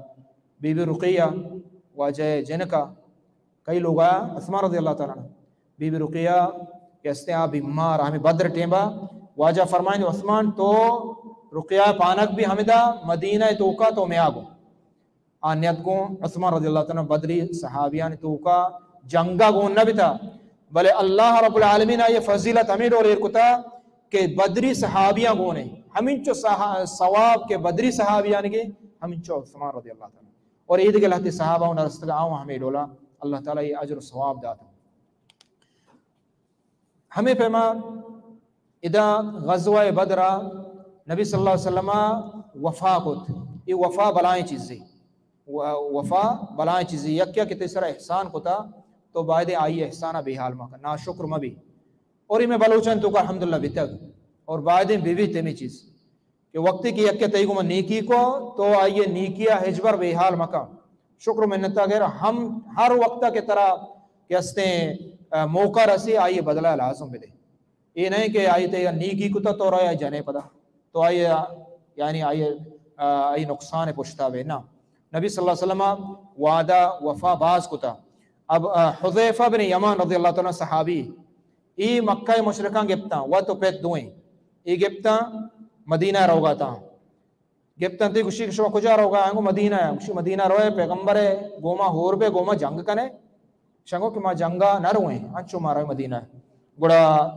بی بی رقیہ واجہ جنکا کئی لوگا عثمان رضی اللہ تعالی عنہ۔ بی بی رقیہ کہ استیں آ بیمار، ہمیں بدر ٹیمبا واجہ فرمائیں عثمان تو رقیہ پانک بھی ہمدا مدینہ توکا تو میں آگو۔ آ نیت گوں عثمان رضی اللہ تعالی عنہ بدری صحابیان توکا جنگا گون نہ بتا، بلے اللہ رب العالمین آئی فضیلت ہمیں ڈول ایر کتا کہ بدری صحابیاں گونے ہمینچو صحا-، ثواب کہ بدری صحابیان گے ہمینچو عثمان رضی اللہ تعالی عنہ۔ اور اے دگہ لہتے صحابہ و نرستگا آؤں ہمیں ڈولا اللہ تعالی یہ اجر و ثواب داتا۔ ہمیں پیما ادا غزوہ بدرا نبی صلی اللہ علیہ وسلم وفا کت۔ یہ وفا بلائیں چیزی۔ و-، وفا بلائیں چیزی۔ یکیا کہ تئی سرا احسان کتا تو باید آئی احسانا بے حال مکن، ناشکر مبی۔ اور یہ میں بلوچان توکا الحمدللہ بیتگ اور باید بی بیت ہمیں چیز۔ کہ وقتی کہ یکے تئی گوما نیکی کو تو آئیے نیکیا ہچبر بے حال مکن۔ شکر و منتا گر ہم ہر وقتا کہ ترا کہ استیں، آ، موقع رسی آئیے بدلہ لازم بدے۔ اے نہیں کہ آئی تئی نیکی کتا تو رہا جنے پدا تو آئی، یعنی آئی، آ، آئی نقصان پشتا بے نا۔ نبی صلی اللہ علیہ وسلم وعدہ وفا باز کتا۔ اب، آ، حذیفہ بن یمان رضی اللہ تعالی عنہ صحابی، ای مکہ مشرکان گپتاں، وت و پت دوئیں۔ ای گپتاں مدینہ روگا تاں۔ گپتاں تی گوشی کہ شما کجا روگا؟ انگو مدینہ ہے۔ گوشی مدینہ روئے، پیغمبر ہے، گوما ہور بے، گوما جنگ کنے۔ شنگو کہ ما جنگا نہ روئیں، انچو ما روئیں مدینہ۔ گڑا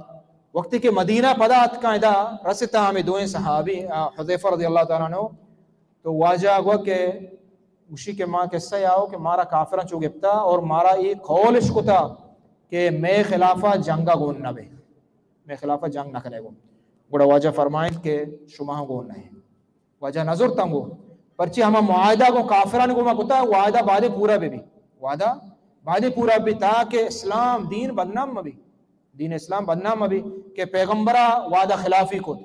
وقتی کہ مدینہ پدا اتکاں ادا رستا ہمیں دوئیں صحابی، آ، حذیفہ رضی اللہ تعالی عنہ، تو واجہ گو کہ گوشی کہ ما قصہ آؤ کہ مارا کافراں چو گپتا اور مارا اے قولش کتا کہ مے خلافا جنگا گون نہ بے، مے خلافا جنگ نہ کنے گون۔ گڑا واجہ فرمائیں کہ شما گون نہیں۔ واجہ نظر تنگو۔ پرچی ہما معاہدہ گوں کافران گوما کتا، وعدہ بعد پورا بی بی۔ وعدہ بعد پورا بی تاکہ اسلام دین بدنام مبی۔ دین اسلام بدنام مبی کہ پیغمبرا وعدہ خلافی کت۔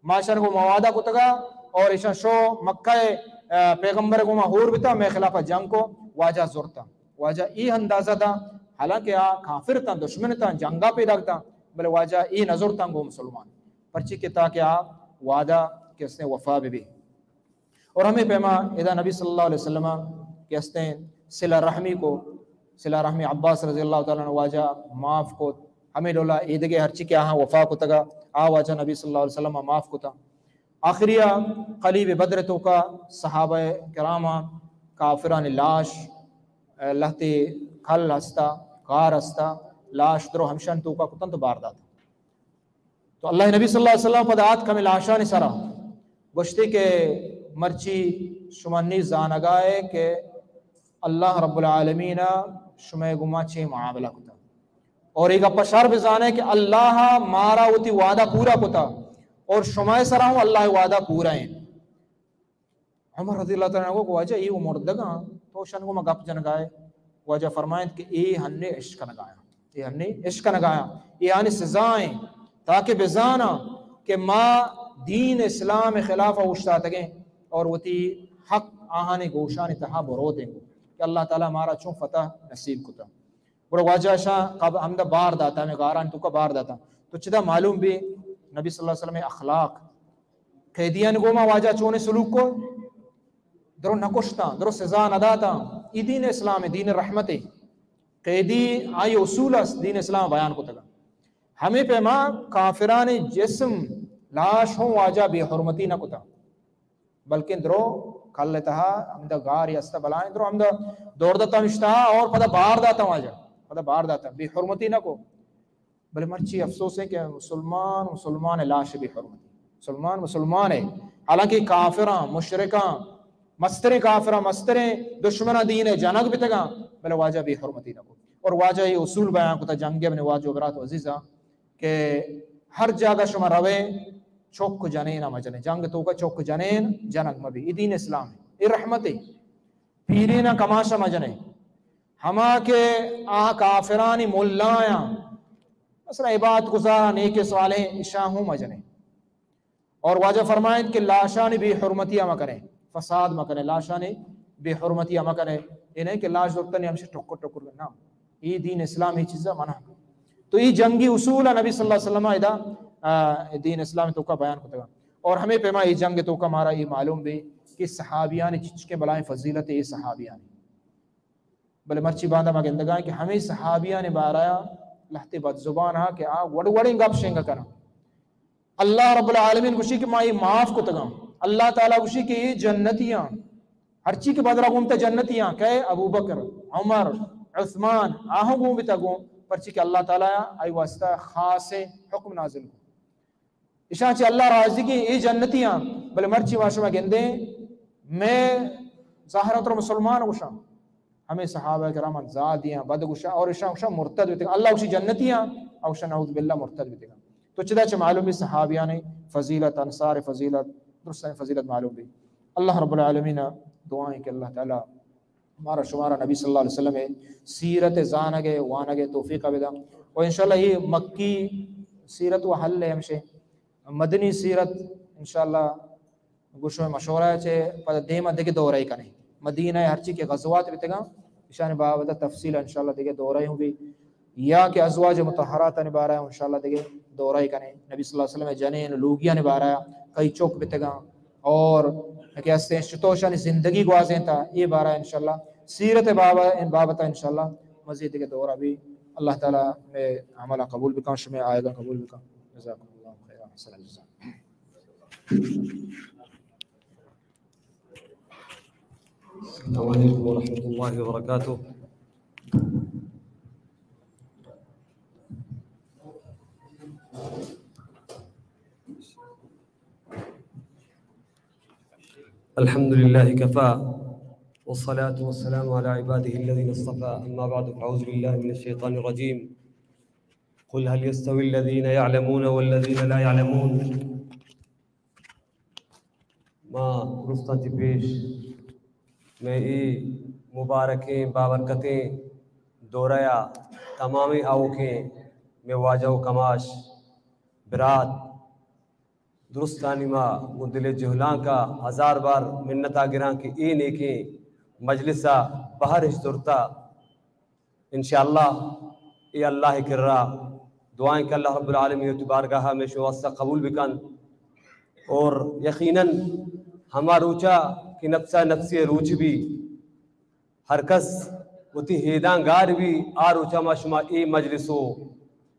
ما شان گو موعدہ کتگا اور ایشان شو مکہ، آ، پیغمبر گوما ہور بتا، میں خلافا جنگ کو، واجہ زرتا۔ واجہ ای اندازہ دا، حالانکہ آ کافر تا، دشمن تا، جنگا پیدا تا، بلے واجہ ای نظر تا گو مسلمان۔ پرچی کہ تاکہ آ وعدہ کہ استیں وفا بی بی۔ اور ہمیں پیما ادا نبی صلی اللہ علیہ وسلم کہ استیں صلہ رحمی کو، صلہ رحمی عباس رضی اللہ تعالی عنہ واجہ معاف کو، ہمے ڈولا ایدگہ ہرچی کہ آہاں وفا کتگا، آ واجہ نبی صلی اللہ علیہ وسلم معاف کتا۔ آخریا قلیب بدر توکا صحابہ کرام کافرانی لاش، لہتے کل ہستا، کار ہستا، لاش درو ہمشان توکا کتن تو بار داتا۔ تو اللہ نبی صلی اللہ علیہ وسلم پدا آتک ہمے لاشانی سرا، گوشتے کہ مرچی شما نی زانگائے کہ اللہ رب العالمین شمئے گما چے معاملہ کتا۔ اور اے گپا شر بزانے کہ اللہ مارا وتی وعدہ پورا کتا اور شمئے سرا ہوں اللہ وعدہ پورا ہیں۔ عمر رضی اللہ تعالیٰ عنہ گو کہ واجہ اے و مردگاں، تو شن گو ما گپ جنگائے۔ واجہ فرمائنت کہ اے ہنے اشکنگایاں، اے ہنے اشکنگایاں، اے آنی سزائیں، تاکہ بزاناں کہ ما دین اسلام خلاف اوشتاتگیں اور وتی حق آہانی گوشانی تہا بروتیں گو کہ اللہ تعالیٰ مارا چون فتح نصیب کتا۔ گڑا واجہ شاہ قب ہمدا بار داتا، ہمیں غاران توکا بار داتا۔ تو چدا معلوم بھی نبی صلی اللہ علیہ وسلم اخلاق، قیدیان گوما واجہ چونے سلوک کو، درو نہ کشتاں، درو سزا نہ داتاں۔ ای دین اسلام ہے، دین رحمت ہے۔ قیدی آئی اصول است، دین اسلام بیان کو تگا۔ ہمیں پیما کافران جسم لاش ہوں واجہ بے حرمتی نہ کتا، بلکن درو کل تہا ہمدا گار یا استا بلائیں، درو ہمدا دور داتا مشتہا اور پدا بار داتا واجہ، پدا بار داتا، بے حرمتی نہ کو۔ بلے مرچی افسوس ہے کہ مسلمان، مسلمان لاش بے حرمتی۔ مسلمان، مسلمان ہے۔ حالانکہ کافراں، مشرکاں، مستریں کافراں، مستریں دشمناں دین ہے، جنگ بتگاں، بلے واجہ بے حرمتی نہ کو۔ اور واجہ یہ اصول بیان کتا جنگ ابن واجہ برات عزیزاں کہ ہر جاگہ شما روے، چوک جنین مجنے، جنگ توکا چوک جنین جنگ مبی۔ یہ دین اسلام ہے، یہ رحمت ہے۔ پیرین کماشا مجنے۔ ہما کہ آ کافرانی ملایاں، مثلا عبادت گزاراں، نیک صالحیں، اشاں ہوں مجنے۔ اور واجہ فرمائیں کہ لاشانی بے حرمتی ہم کریں، فساد مکنے، لاشانی بے حرمتی ہم کریں۔ یہ نہیں کہ لاش زرتنی ہمشہ ٹکر ٹکر کرنا۔ یہ دین اسلام یہ چیزا منع۔ تو یہ جنگی اصول نبی صلی اللہ علیہ وسلم ادا، آ، دین اسلام توکا بیان کتگا۔ اور ہمیں پیما یہ جنگ توکا مارا یہ معلوم بھی کہ صحابیان چچکے بلائیں فضیلت یہ صحابیان۔ بلے مرچی باندا ما گندگاں کہ ہمیں صحابیان بارہ لہتے بد زبان ہا کہ آ وڑ وڑیں گپ شنگ کناں۔ اللہ رب العالمین گوشی کہ ما یہ معاف کتگاں۔ اللہ تعالی گوشی کہ یہ جنتیاں، ہرچی کہ بدرا گومتا جنتیاں، کہ ابو بکر، عمر، عثمان، آہوں گوم بتا گوم، پرچی کہ اللہ تعالی آئی واسطہ خاص حکم نازل کو۔ اشاں چہ اللہ راضی کہ اے جنتی آں، بلے مرچی ما شما گندیں، میں ظاہر تر مسلمان گوشاں، ہمیں صحابہ کرام زادیاں بد گوشاں اور اشاں گوشاں مرتد بیتگاں۔ اللہ گوشی جنتی آں، اور اشاں نعوذ باللہ مرتد بیتگاں۔ تو چدا چہ معلوم بھی صحابیان فضیلت، انصار فضیلت، درستان فضیلت معلوم بھی۔ اللہ رب العالمین دعائیں کہ اللہ تعالی مارا شمارا نبی صلی اللہ علیہ وسلم ءِ سیرت ءِ زانگ ءِ وانگ ءِ توفیق ءَ بداں۔ و انشاءاللہ اے مکی سیرت و حل ءِ ہمشے مدنی سیرت انشاءاللہ گوشو مشورہ چے پد دیم ءَ دگہ دورہ ءَ کنیں۔ مدینہ ءِ ہرچی کہ غزوات بیتگاں، اشانی بابت ءَ تفصیل انشاءاللہ دگہ دورہ ءَ ہوں بی۔ یا کہ ازواج مطہرات آنی بارہ ءَ انشاءاللہ دگہ دورہ ءَ کنیں۔ نبی صلی اللہ علیہ وسلم ءِ جنین لوگیانی بارہ ءَ کئی چک بیتگاں۔ اور کہ ہستیں شتوشانی زندگی گوازینتا، اے بارہ انشاءاللہ سیرت بابا، ان بابت انشاءاللہ مزید دگہ دورہ بی۔ اللہ تعالی مئے عمل قبول بکن، شمئے آیگاں قبول بکن۔ جزاکم اللہ خیرا، احسن الجزاء۔ السلام علیکم ورحمۃ اللہ وبرکاتہ۔ الحمد لله كفى، والصلاة والسلام على عباده الذين اصطفى، أما بعد، فأعوذ بالله من الشيطان الرجيم. قل هل يستوي الذين يعلمون والذين لا يعلمون؟ ما درستاں چہ پیش مئے اے مبارکیں بابرکتیں دورہ ءَ تمامیں آؤکیں مئے واجہ و کماش برات درستانی ما گوں دل ءِ جہلانک ءَ ہزار بار منت ءَ گراں کہ اے نیکیں مجلس ءَ بہر اش زرتہ۔ انشاءاللہ اے اللہ ءِ کرا دعائیں کہ اللہ رب العالمین وتی بارگاہ ءَ ہمیشہ واسطہ قبول بکن۔ اور یقیناً ہما روچا کہ نفسا نفسی روچ بی، ہر کس وتی ہیداں گار بی، آ روچا ما شما اے مجلس و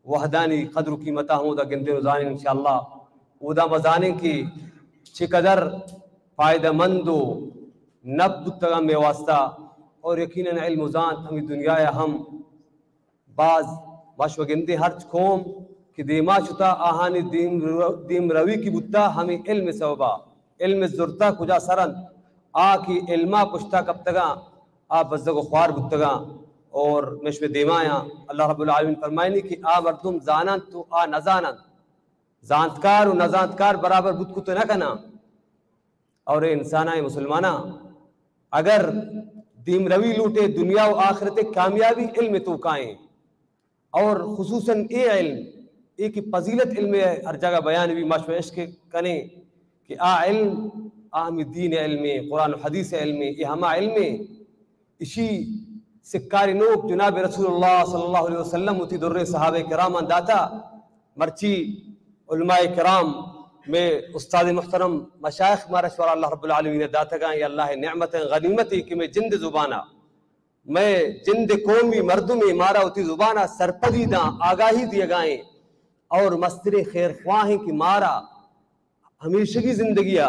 وہدانی قدر و قیمتا ہمودا گندیں و زانیں انشاءاللہ۔ اودا ما زانیں کہ چقدر فائدہ مند و نپ بوتگاں مئے واسطہ، اور یقیناً علم و زانت ہمیں دنیا ہم باز، ما شما گندیں ہرچ قوم کہ دیما شتا، آہانی دیم رو-، دیم روی کی بوتا ہمیں علم سببا۔ علم زرتا کجا سرند، آ کہ علما پشتا کپتگاں، آ بزگ و خوار بوتگاں۔ اور مشم دیمایاں اللہ رب العالمین فرمائنی کہ آ مردم زاننت و آ نزاننت، زانتکار و نزانتکار برابر بوت کت نہ کناں۔ اور اے انساناں، اے مسلماناں، اگر دیم روی لوٹے، دنیا و آخرت کامیابی علم توکائیں، اور خصوصاً اے علم، اے کہ فضیلت علم ہر جگہ بیان بھی، ما شما عشق کنیں کہ آ علم، آ ہمیں دین علم، قرآن و حدیث علم، اے ہما علم، اشی سکاری نوک جناب رسول اللہ صلی اللہ علیہ وسلم وتی دریں صحابہ کرامان داتا۔ مرچی علماء کرام، میں استاد محترم، مشائخ مارا شوار اللہ رب العالمین داتگاں، یا اللہ نعمت غنیمت کہ میں جند زبانا، میں جند قومی مردمی مارا وتی زبانا سرپدی داں، آگاہی دیگائیں اور مستریں خیر خواہیں کہ مارا ہمیشگی زندگیا،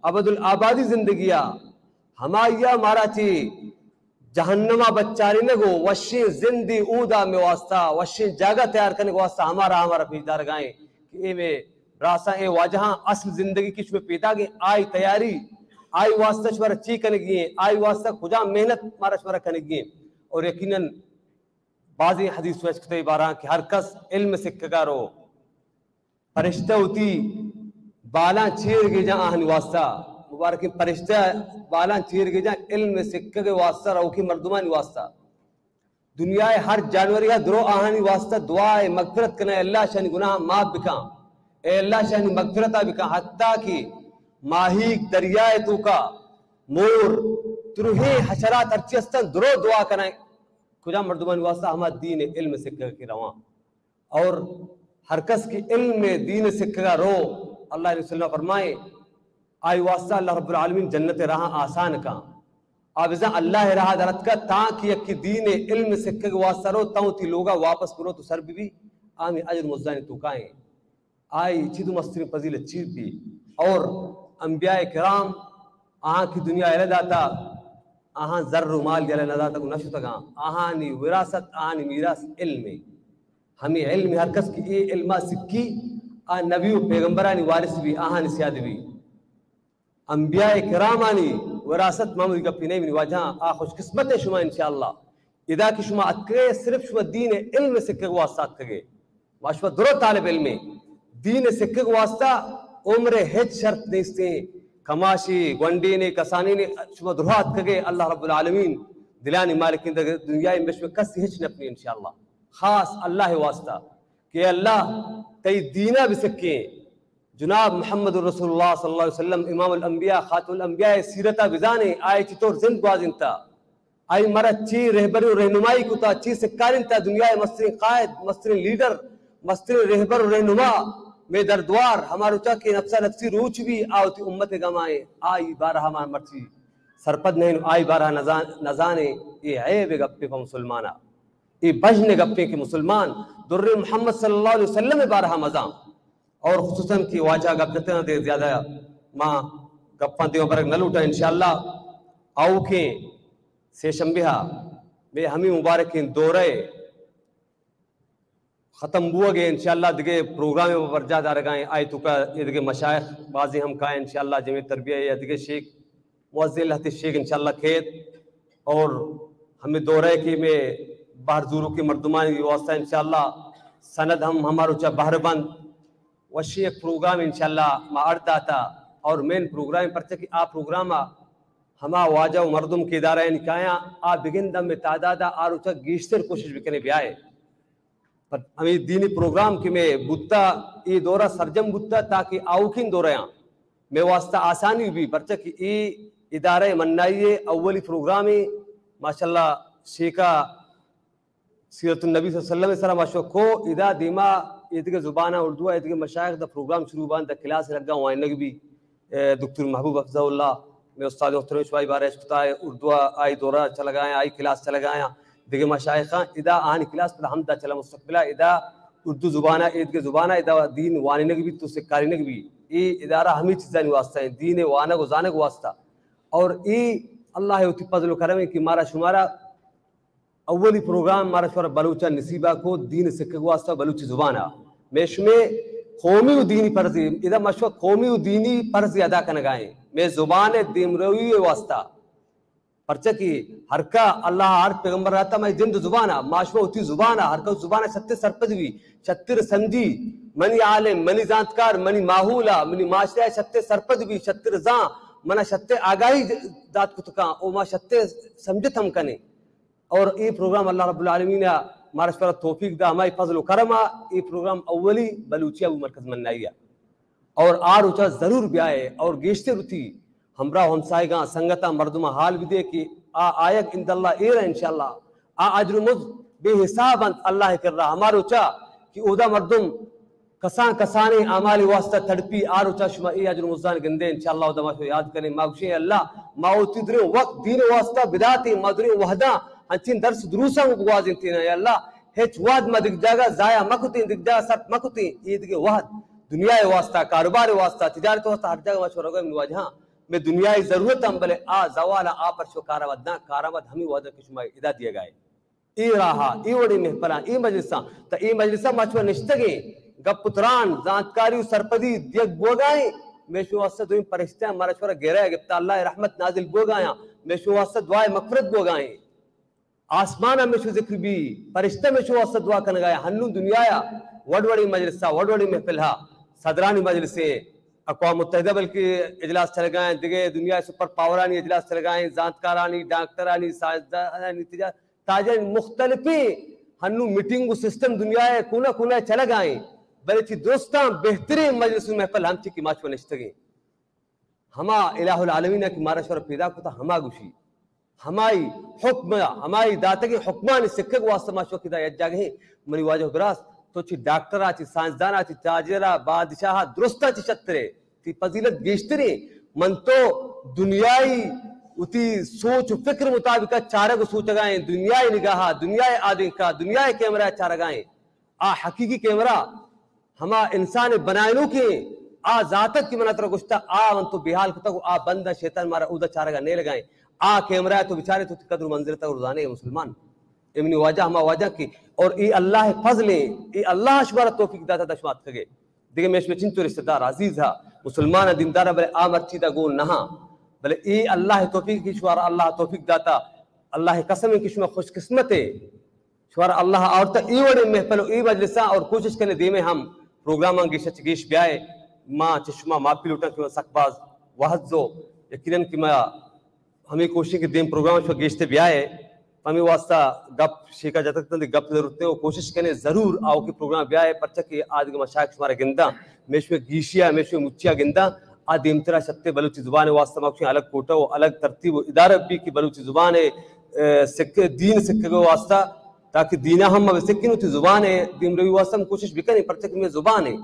ابد الآبادی زندگیا، ہمائیا مارا چی جہنما بچارینگ و وشیں زندی اودا میں واسطہ، وشیں جاگہ تیار کنگ واسطہ ہمارا، ہمارا پیش دارگائیں کہ اے میں راسا اے واجہاں اصل زندگی کش میں پیدا گئے، آئی تیاری، آئی واسطہ شمارا چی کنگی ہیں، آئی واسطہ کجا محنت مارا شمارا کنگی ہیں۔ اور یقیناً بازیں حدیث پیش کتے باران کہ ہر کس علم سکگا رو، پرشتہ وتی بالاں چیر گیجاں آہانی واسطہ، مبارکیں پرشتہ بالاں چیر گیجاں علم سکگ واسطہ، روکی مردمانی واسطہ۔ دنیا ہر جانوری ہا درو آہانی واسطہ دعا مغفرت کنا، اے اللہ شانی گناہ معاف بکاں، اے اللہ شانی مغفرتا بکاں، حتیٰ کہ ماہیگ دریائے توکا، مور، ترہیں حشرات ہرچی استن درو دعا کنا۔ کجا مردمانی واسطہ؟ ہما دین علم سکگ کہ رواں۔ اور ہر کس کہ علم دین سکگا رو، اللہ علیہ وسلم فرمائے، آئی واسطہ اللہ رب العالمین جنت راہ آسان کاں۔ آ بزاں اللہ راہ درتکا تاں کہ یکی دین علم سکگ واسطہ رو، تاں وتی لوگا واپس برو تو سر بی بی، آمی اجر مزدانی توکائیں۔ آئی چی تو مسترین فضیلت چی بی؟ اور انبیاء کرام آہاں کی دنیا یلہ داتا، آہاں زر و مال یلہ نہ داتا، نہ شتگاں۔ آہانی وراثت، آہانی میراث علم ہے۔ ہمیں علم ہر کس کہ اے علما سکی، آ نبی و پیغمبرانی وارث بی، آہانی سیاد بی۔ انبیاء کرامانی وراثت معمولی گپی نہیں منی واجہاں، آ خوش قسمت ہے شما انشاءاللہ۔ ادا کہ شما اتکگے، صرف شما دین علم سکگ واسطہ اتکگے۔ ما شما درو طالب علم ہیں۔ دین سکگ واسطہ عمر ہچ شرط نیستیں۔ کماشی، گونڈینے، کسانینے، شما درو اتکگے، اللہ رب العالمین دلانی مالکیں، دنیا میں شما کسی ہچ نپنی انشاءاللہ۔ خاص اللہ واسطہ کہ اللہ تئی دینا بسکیں۔ جناب محمد رسول اللہ صلی اللہ علیہ وسلم، امام الانبیاء، خاتم الانبیاء سیرتا بزانے، آئے چطور زند گوازینتا، آئی مرا چی رہبری و رہنمائی کتا، چی سکارینتا، دنیا مسترین قائد، مسترین لیڈر، مسترین رہبر و رہنما، میں دردوار، ہما روچا کہ نفسا نفسی روچ بی، آ وتی امت گمائے، آئی بارہ ما مرچی سرپد نہیں، آئی بارہ نزان، نزانے، اے عیب گپے پہ مسلمانا، اے بجن گپے کہ مسلمان در محمد صلی اللہ علیہ وسلم بارہ مزان۔ اور خصوصاً کہ واجہ گپ جتنا دے زیادہ ما گپاں دیو برگ نہ لوٹا انشاءاللہ۔ آؤکیں سے شنبہ ہا میں ہمیں مبارکیں دورہ ختم بوگے انشاءاللہ دگہ پروگرام برجا دارگائیں، آئی توکا یہ دگہ مشائخ بازی ہم کائیں انشاءاللہ، جمع تربیہ یا دگہ شیخ مؤذن لہتے شیخ انشاءاللہ کھیت، اور ہمیں دورہ کہ میں بہر زوروکیں مردمانی واسطہ انشاءاللہ سند ہم ہما روچا بہر بند وشی ایک پروگرام انشاءاللہ ما اڑ داتا، اور مین پروگرام پرچہ کہ آ پروگرام ہما واجہ و مردم کہ ادارہ یعنی کایاں آ بگندم میں تعداد آ روچا گیشتر کوشش بکنے بیائے۔ پر ہمیں دینی پروگرام کہ میں بوتا، اے دورہ سرجم بوتا تاکہ آؤکین دورہ آں میں واسطہ آسانی بی، پرچہ کہ اے ادارہ منائی ہے، اولی پروگرام ہے، ماشاءاللہ شیکا سیرت النبی صلی اللہ علیہ وسلم سرا ماشو کو ادا دیما ایدگہ زبانہ اردو ایدگہ مشائخ دا پروگرام شروع بان دا کلاس لگا وائنگ بی۔ اے، دکتر محبوب حفظہ اللہ، میں استاد محترم شمائی بارہ اشکتا ہے، اردو آئی دورہ چلگایا، آئی کلاس چلگایا، دیگہ مشائخاں ادا آنی کلاس پر ہم دا چلا مستقبلہ ادا اردو زبان ءَ، ایدگہ زبان ءَ ادا دین وانینگ بیت و سکارینگ بیت۔ اے ادارہ ہمے چیزانی واسطہ انت، دین ءِ وانگ و زانگ واسطہ۔ اور اے اللہ ءِ وتی فضل و کرم انت کہ مارا شمارا اولی پروگرام مارا شمارا بلوچاں نصیبا کو دین سکگ واسطہ بلوچی زبان ءَ۔ مئے شمئے قومی و دینی فرض، ادا ما شما قومی و دینی فرض ادا کنگا ایں۔ مئے زبان ءِ دیمروی ءِ واسطہ۔ پرچہ کہ ہر کا اللہ ءَ ہر پیغمبر داتا مئے جند زبان ءَ، ما شما وتی زبان ءَ، ہر کا زبان ءَ شتے سرپد بی، شتر سمجھی، منی عالم، منی زانتکار، منی ماحول ءَ، منی معاشرہ ءَ شتے سرپد بی، شتر زان، منا شتے آگاہی دات کتکاں، او ما شتے سمجھت ہم کنیں۔ اور اے پروگرام اللہ رب العالمین ءَ مارا شمارا توفیق دا، ہمائی فضل و کرم ءَ اے پروگرام اولی بلوچی ابو مرکز منائی ءَ۔ اور آ روچا ضرور بیائے اور گیشتر وتی ہمراہ و ہمسائگاں سنگتاں مردماں حال بدے کہ آ آیگ عند اللہ ایر انت انشاءاللہ۔ آ اجر و مزد بے حساب انت اللہ ءِ کرا۔ ہما روچا کہ اودا مردم کسان کسانیں اعمال واسطہ تڑپی، آ روچا شما اے اجر و مزدان گندے، انشاءاللہ اودا ما شما یاد کنیں۔ ما گوشیں اے اللہ، ما وتی دریں وقت دین واسطہ بداتیں، ما دریں وہداں انچیں درس دروساں بگوازینتیں۔ اے اللہ، ہچ وہد ما دگہ جاگہ ضائع مکتیں، دگہ جاگہ صرف مکتیں۔ اے دگہ وہد دنیا واسطہ، کاروبار واسطہ، تجارت واسطہ، ہر جاگہ ما شما روگا منی واجہاں، مئے دنیائی ضرورت ہم، بلے آ زوال آ پر شما کارآمد نہ، کارآمد ہمے وہدا کہ شما ادا دیگا اے۔ اے راہا، اے وڑیں محفلاں، اے مجلساں، تا اے مجلساں ما شما نشتگیں، گپ و تران، زانتکاری و سرپدی دیگ بوگائیں، مئے شما واسطہ دوئیں پرشتیاں مارا شمارا گرہ گپتا، اللہ رحمت نازل بوگایاں، مئے شما واسطہ دعائے مغفرت بوگائیں۔ آسمان ہمے شو ذکر بی، پرشتہ ہمے شو واسطہ دعا کنگا۔ ہنو دنیا یا وڑ وڑیں مجلسا، وڑ وڑیں محفلہا، صدرانی مجلسے، اقوام متحدہ بلکہ اجلاس چلگائیں، دگہ دنیا سپر پاورانی اجلاس چلگائیں، زانتکارانی، ڈاکٹرانی، سائنسدانانی، تجا-، تاجرانی، مختلفیں ہنو میٹنگ و سسٹم دنیا کونا کونا چلگائیں، بلے چی درستاں بہتریں مجلس و محفل ہم چی کہ ما شما نشتگیں۔ ہما الہ العالمین کہ مارا شمارا پیدا کتا، ہما گوشی، ہمائی حکم، ہمائی داتگیں حکمانی سکگ واسطہ ما شما کدا یک جاگہے۔ منی واجہ و براس، تو چی ڈاکٹرا، چی سائنسدانا، چی تاجرا، بادشاہا، درستا چی شترے، تی فضیلت گیشترے۔ من تو دنیائی وتی سوچ و فکر مطابق چارگ و سوچگائیں، دنیائی نگاہا، دنیائی آدینکا، دنیائی کیمرہ چارگائیں۔ آ حقیقی کیمرہ ہما انسان بنائینوکیں، آ ذاتت کہ منا ترا گوشتا، آ من تو بے حال کتگ و آ بند ء شیطان مارا اودا چارگا نیلگائیں۔ آ کیمرہ تو بچارے تو قدر و منزلت ء زانے مسلمان۔ اے منی واجہ ہما واجہ کہ، اور اے اللہ فضل ایں، اے اللہ شمارا توفیق داتا دا شما اتکگے۔ دگہ مئے شمئے چنچو رشتہ دار عزیز ہا، مسلمان ء دیندار ء، بلے آ مرچی دا گون نہ ہاں۔ بلے اے اللہ توفیق کہ شمارا اللہ توفیق داتا، اللہ قسم ایں کہ شما خوش قسمت اے۔ شمارا اللہ آورتا اے وڑیں محفل و اے مجلساں، اور کوشش کنے دیمے ہم پروگراماں گیش چہ گیش بیائے۔ ما چہ شما معافی لوٹاں کہ ما سک باز وہد زو، یقیناً کہ ما ہمے کوشش کہ دیم پروگرام شما گیشتے بیائے، ہمے واسطہ گپ شیکا جتگ تنت، گپ ضرورت ہے، و کوشش کنے ضرور آؤکیں پروگرام بیائے، پرچہ کہ آدگہ مشائخ شمارا گنداں، مئے شمئے گیشیا، مئے شمئے مچیا گنداں، آ دیمترا شتے بلوچی زبان واسطہ ما کچھ الگ کوٹہ و الگ ترتیب و ادارہ بی کہ بلوچی زبان، اے، سکہ، دین سکگ واسطہ، تاکہ دینا ہم ما بسکیں، وتی زبان ء دیمروی واسطہ ہم کوشش بکنیں، پرچہ کہ مئے زبان ء،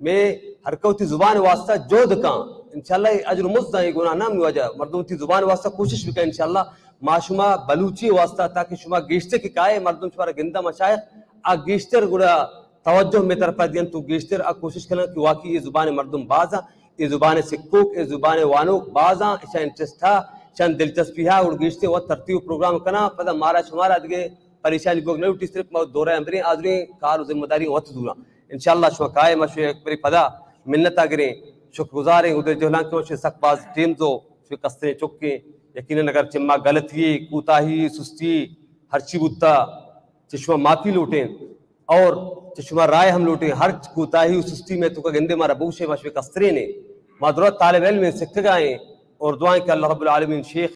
مئے ہر کہ وتی زبان واسطہ جہد کاں، انشاءاللہ اے اجر و مزد ایں، گناہ نام نواجہ، مردم وتی زبان واسطہ کوشش بکن، انشاءاللہ ما شما بلوچی واسطہ، تاکہ شما گیشتر کہ کائے مردم شمارا گندہ مشائخ، آ گیشتر گڑا توجہ مئے طرفا دینت و گیشتر آ کوشش کنن کہ واقعی اے زبان مردم بازاں، اے زبان سکوک، اے زبان وانوک بازاں، اشان انٹرسٹ ہا، اشان دلچسپی ہا، گڑا گیشتر وت ترتیب و پروگرام کناں، پدا مارا شمارا دگہ پریشانی بوگ نہ لوٹی، صرف ما دورہ ہم بریں، آ دریں کار و ذمہ داری وت دوراں۔ انشاءاللہ شما کائے، ما شوی یک بری پدا منت آ گریں، شکر گزاریں، ادے جہلان کہ شوی سک باز ٹیم زو، شوی کستریں چکیں، یقیناً اگر چہ ما غلطی، کوتاہی، سستی، ہرچی بوتا، چہ شما معافی لوٹیں اور چہ شما رائے ہم لوٹیں، ہر کوتاہی و سستی مئے توکا گندے مارا بگوشے، ما شوی کسترینے۔ ما درا طالب علم سکھگائیں اور دعائیں کہ اللہ رب العالمین شیخ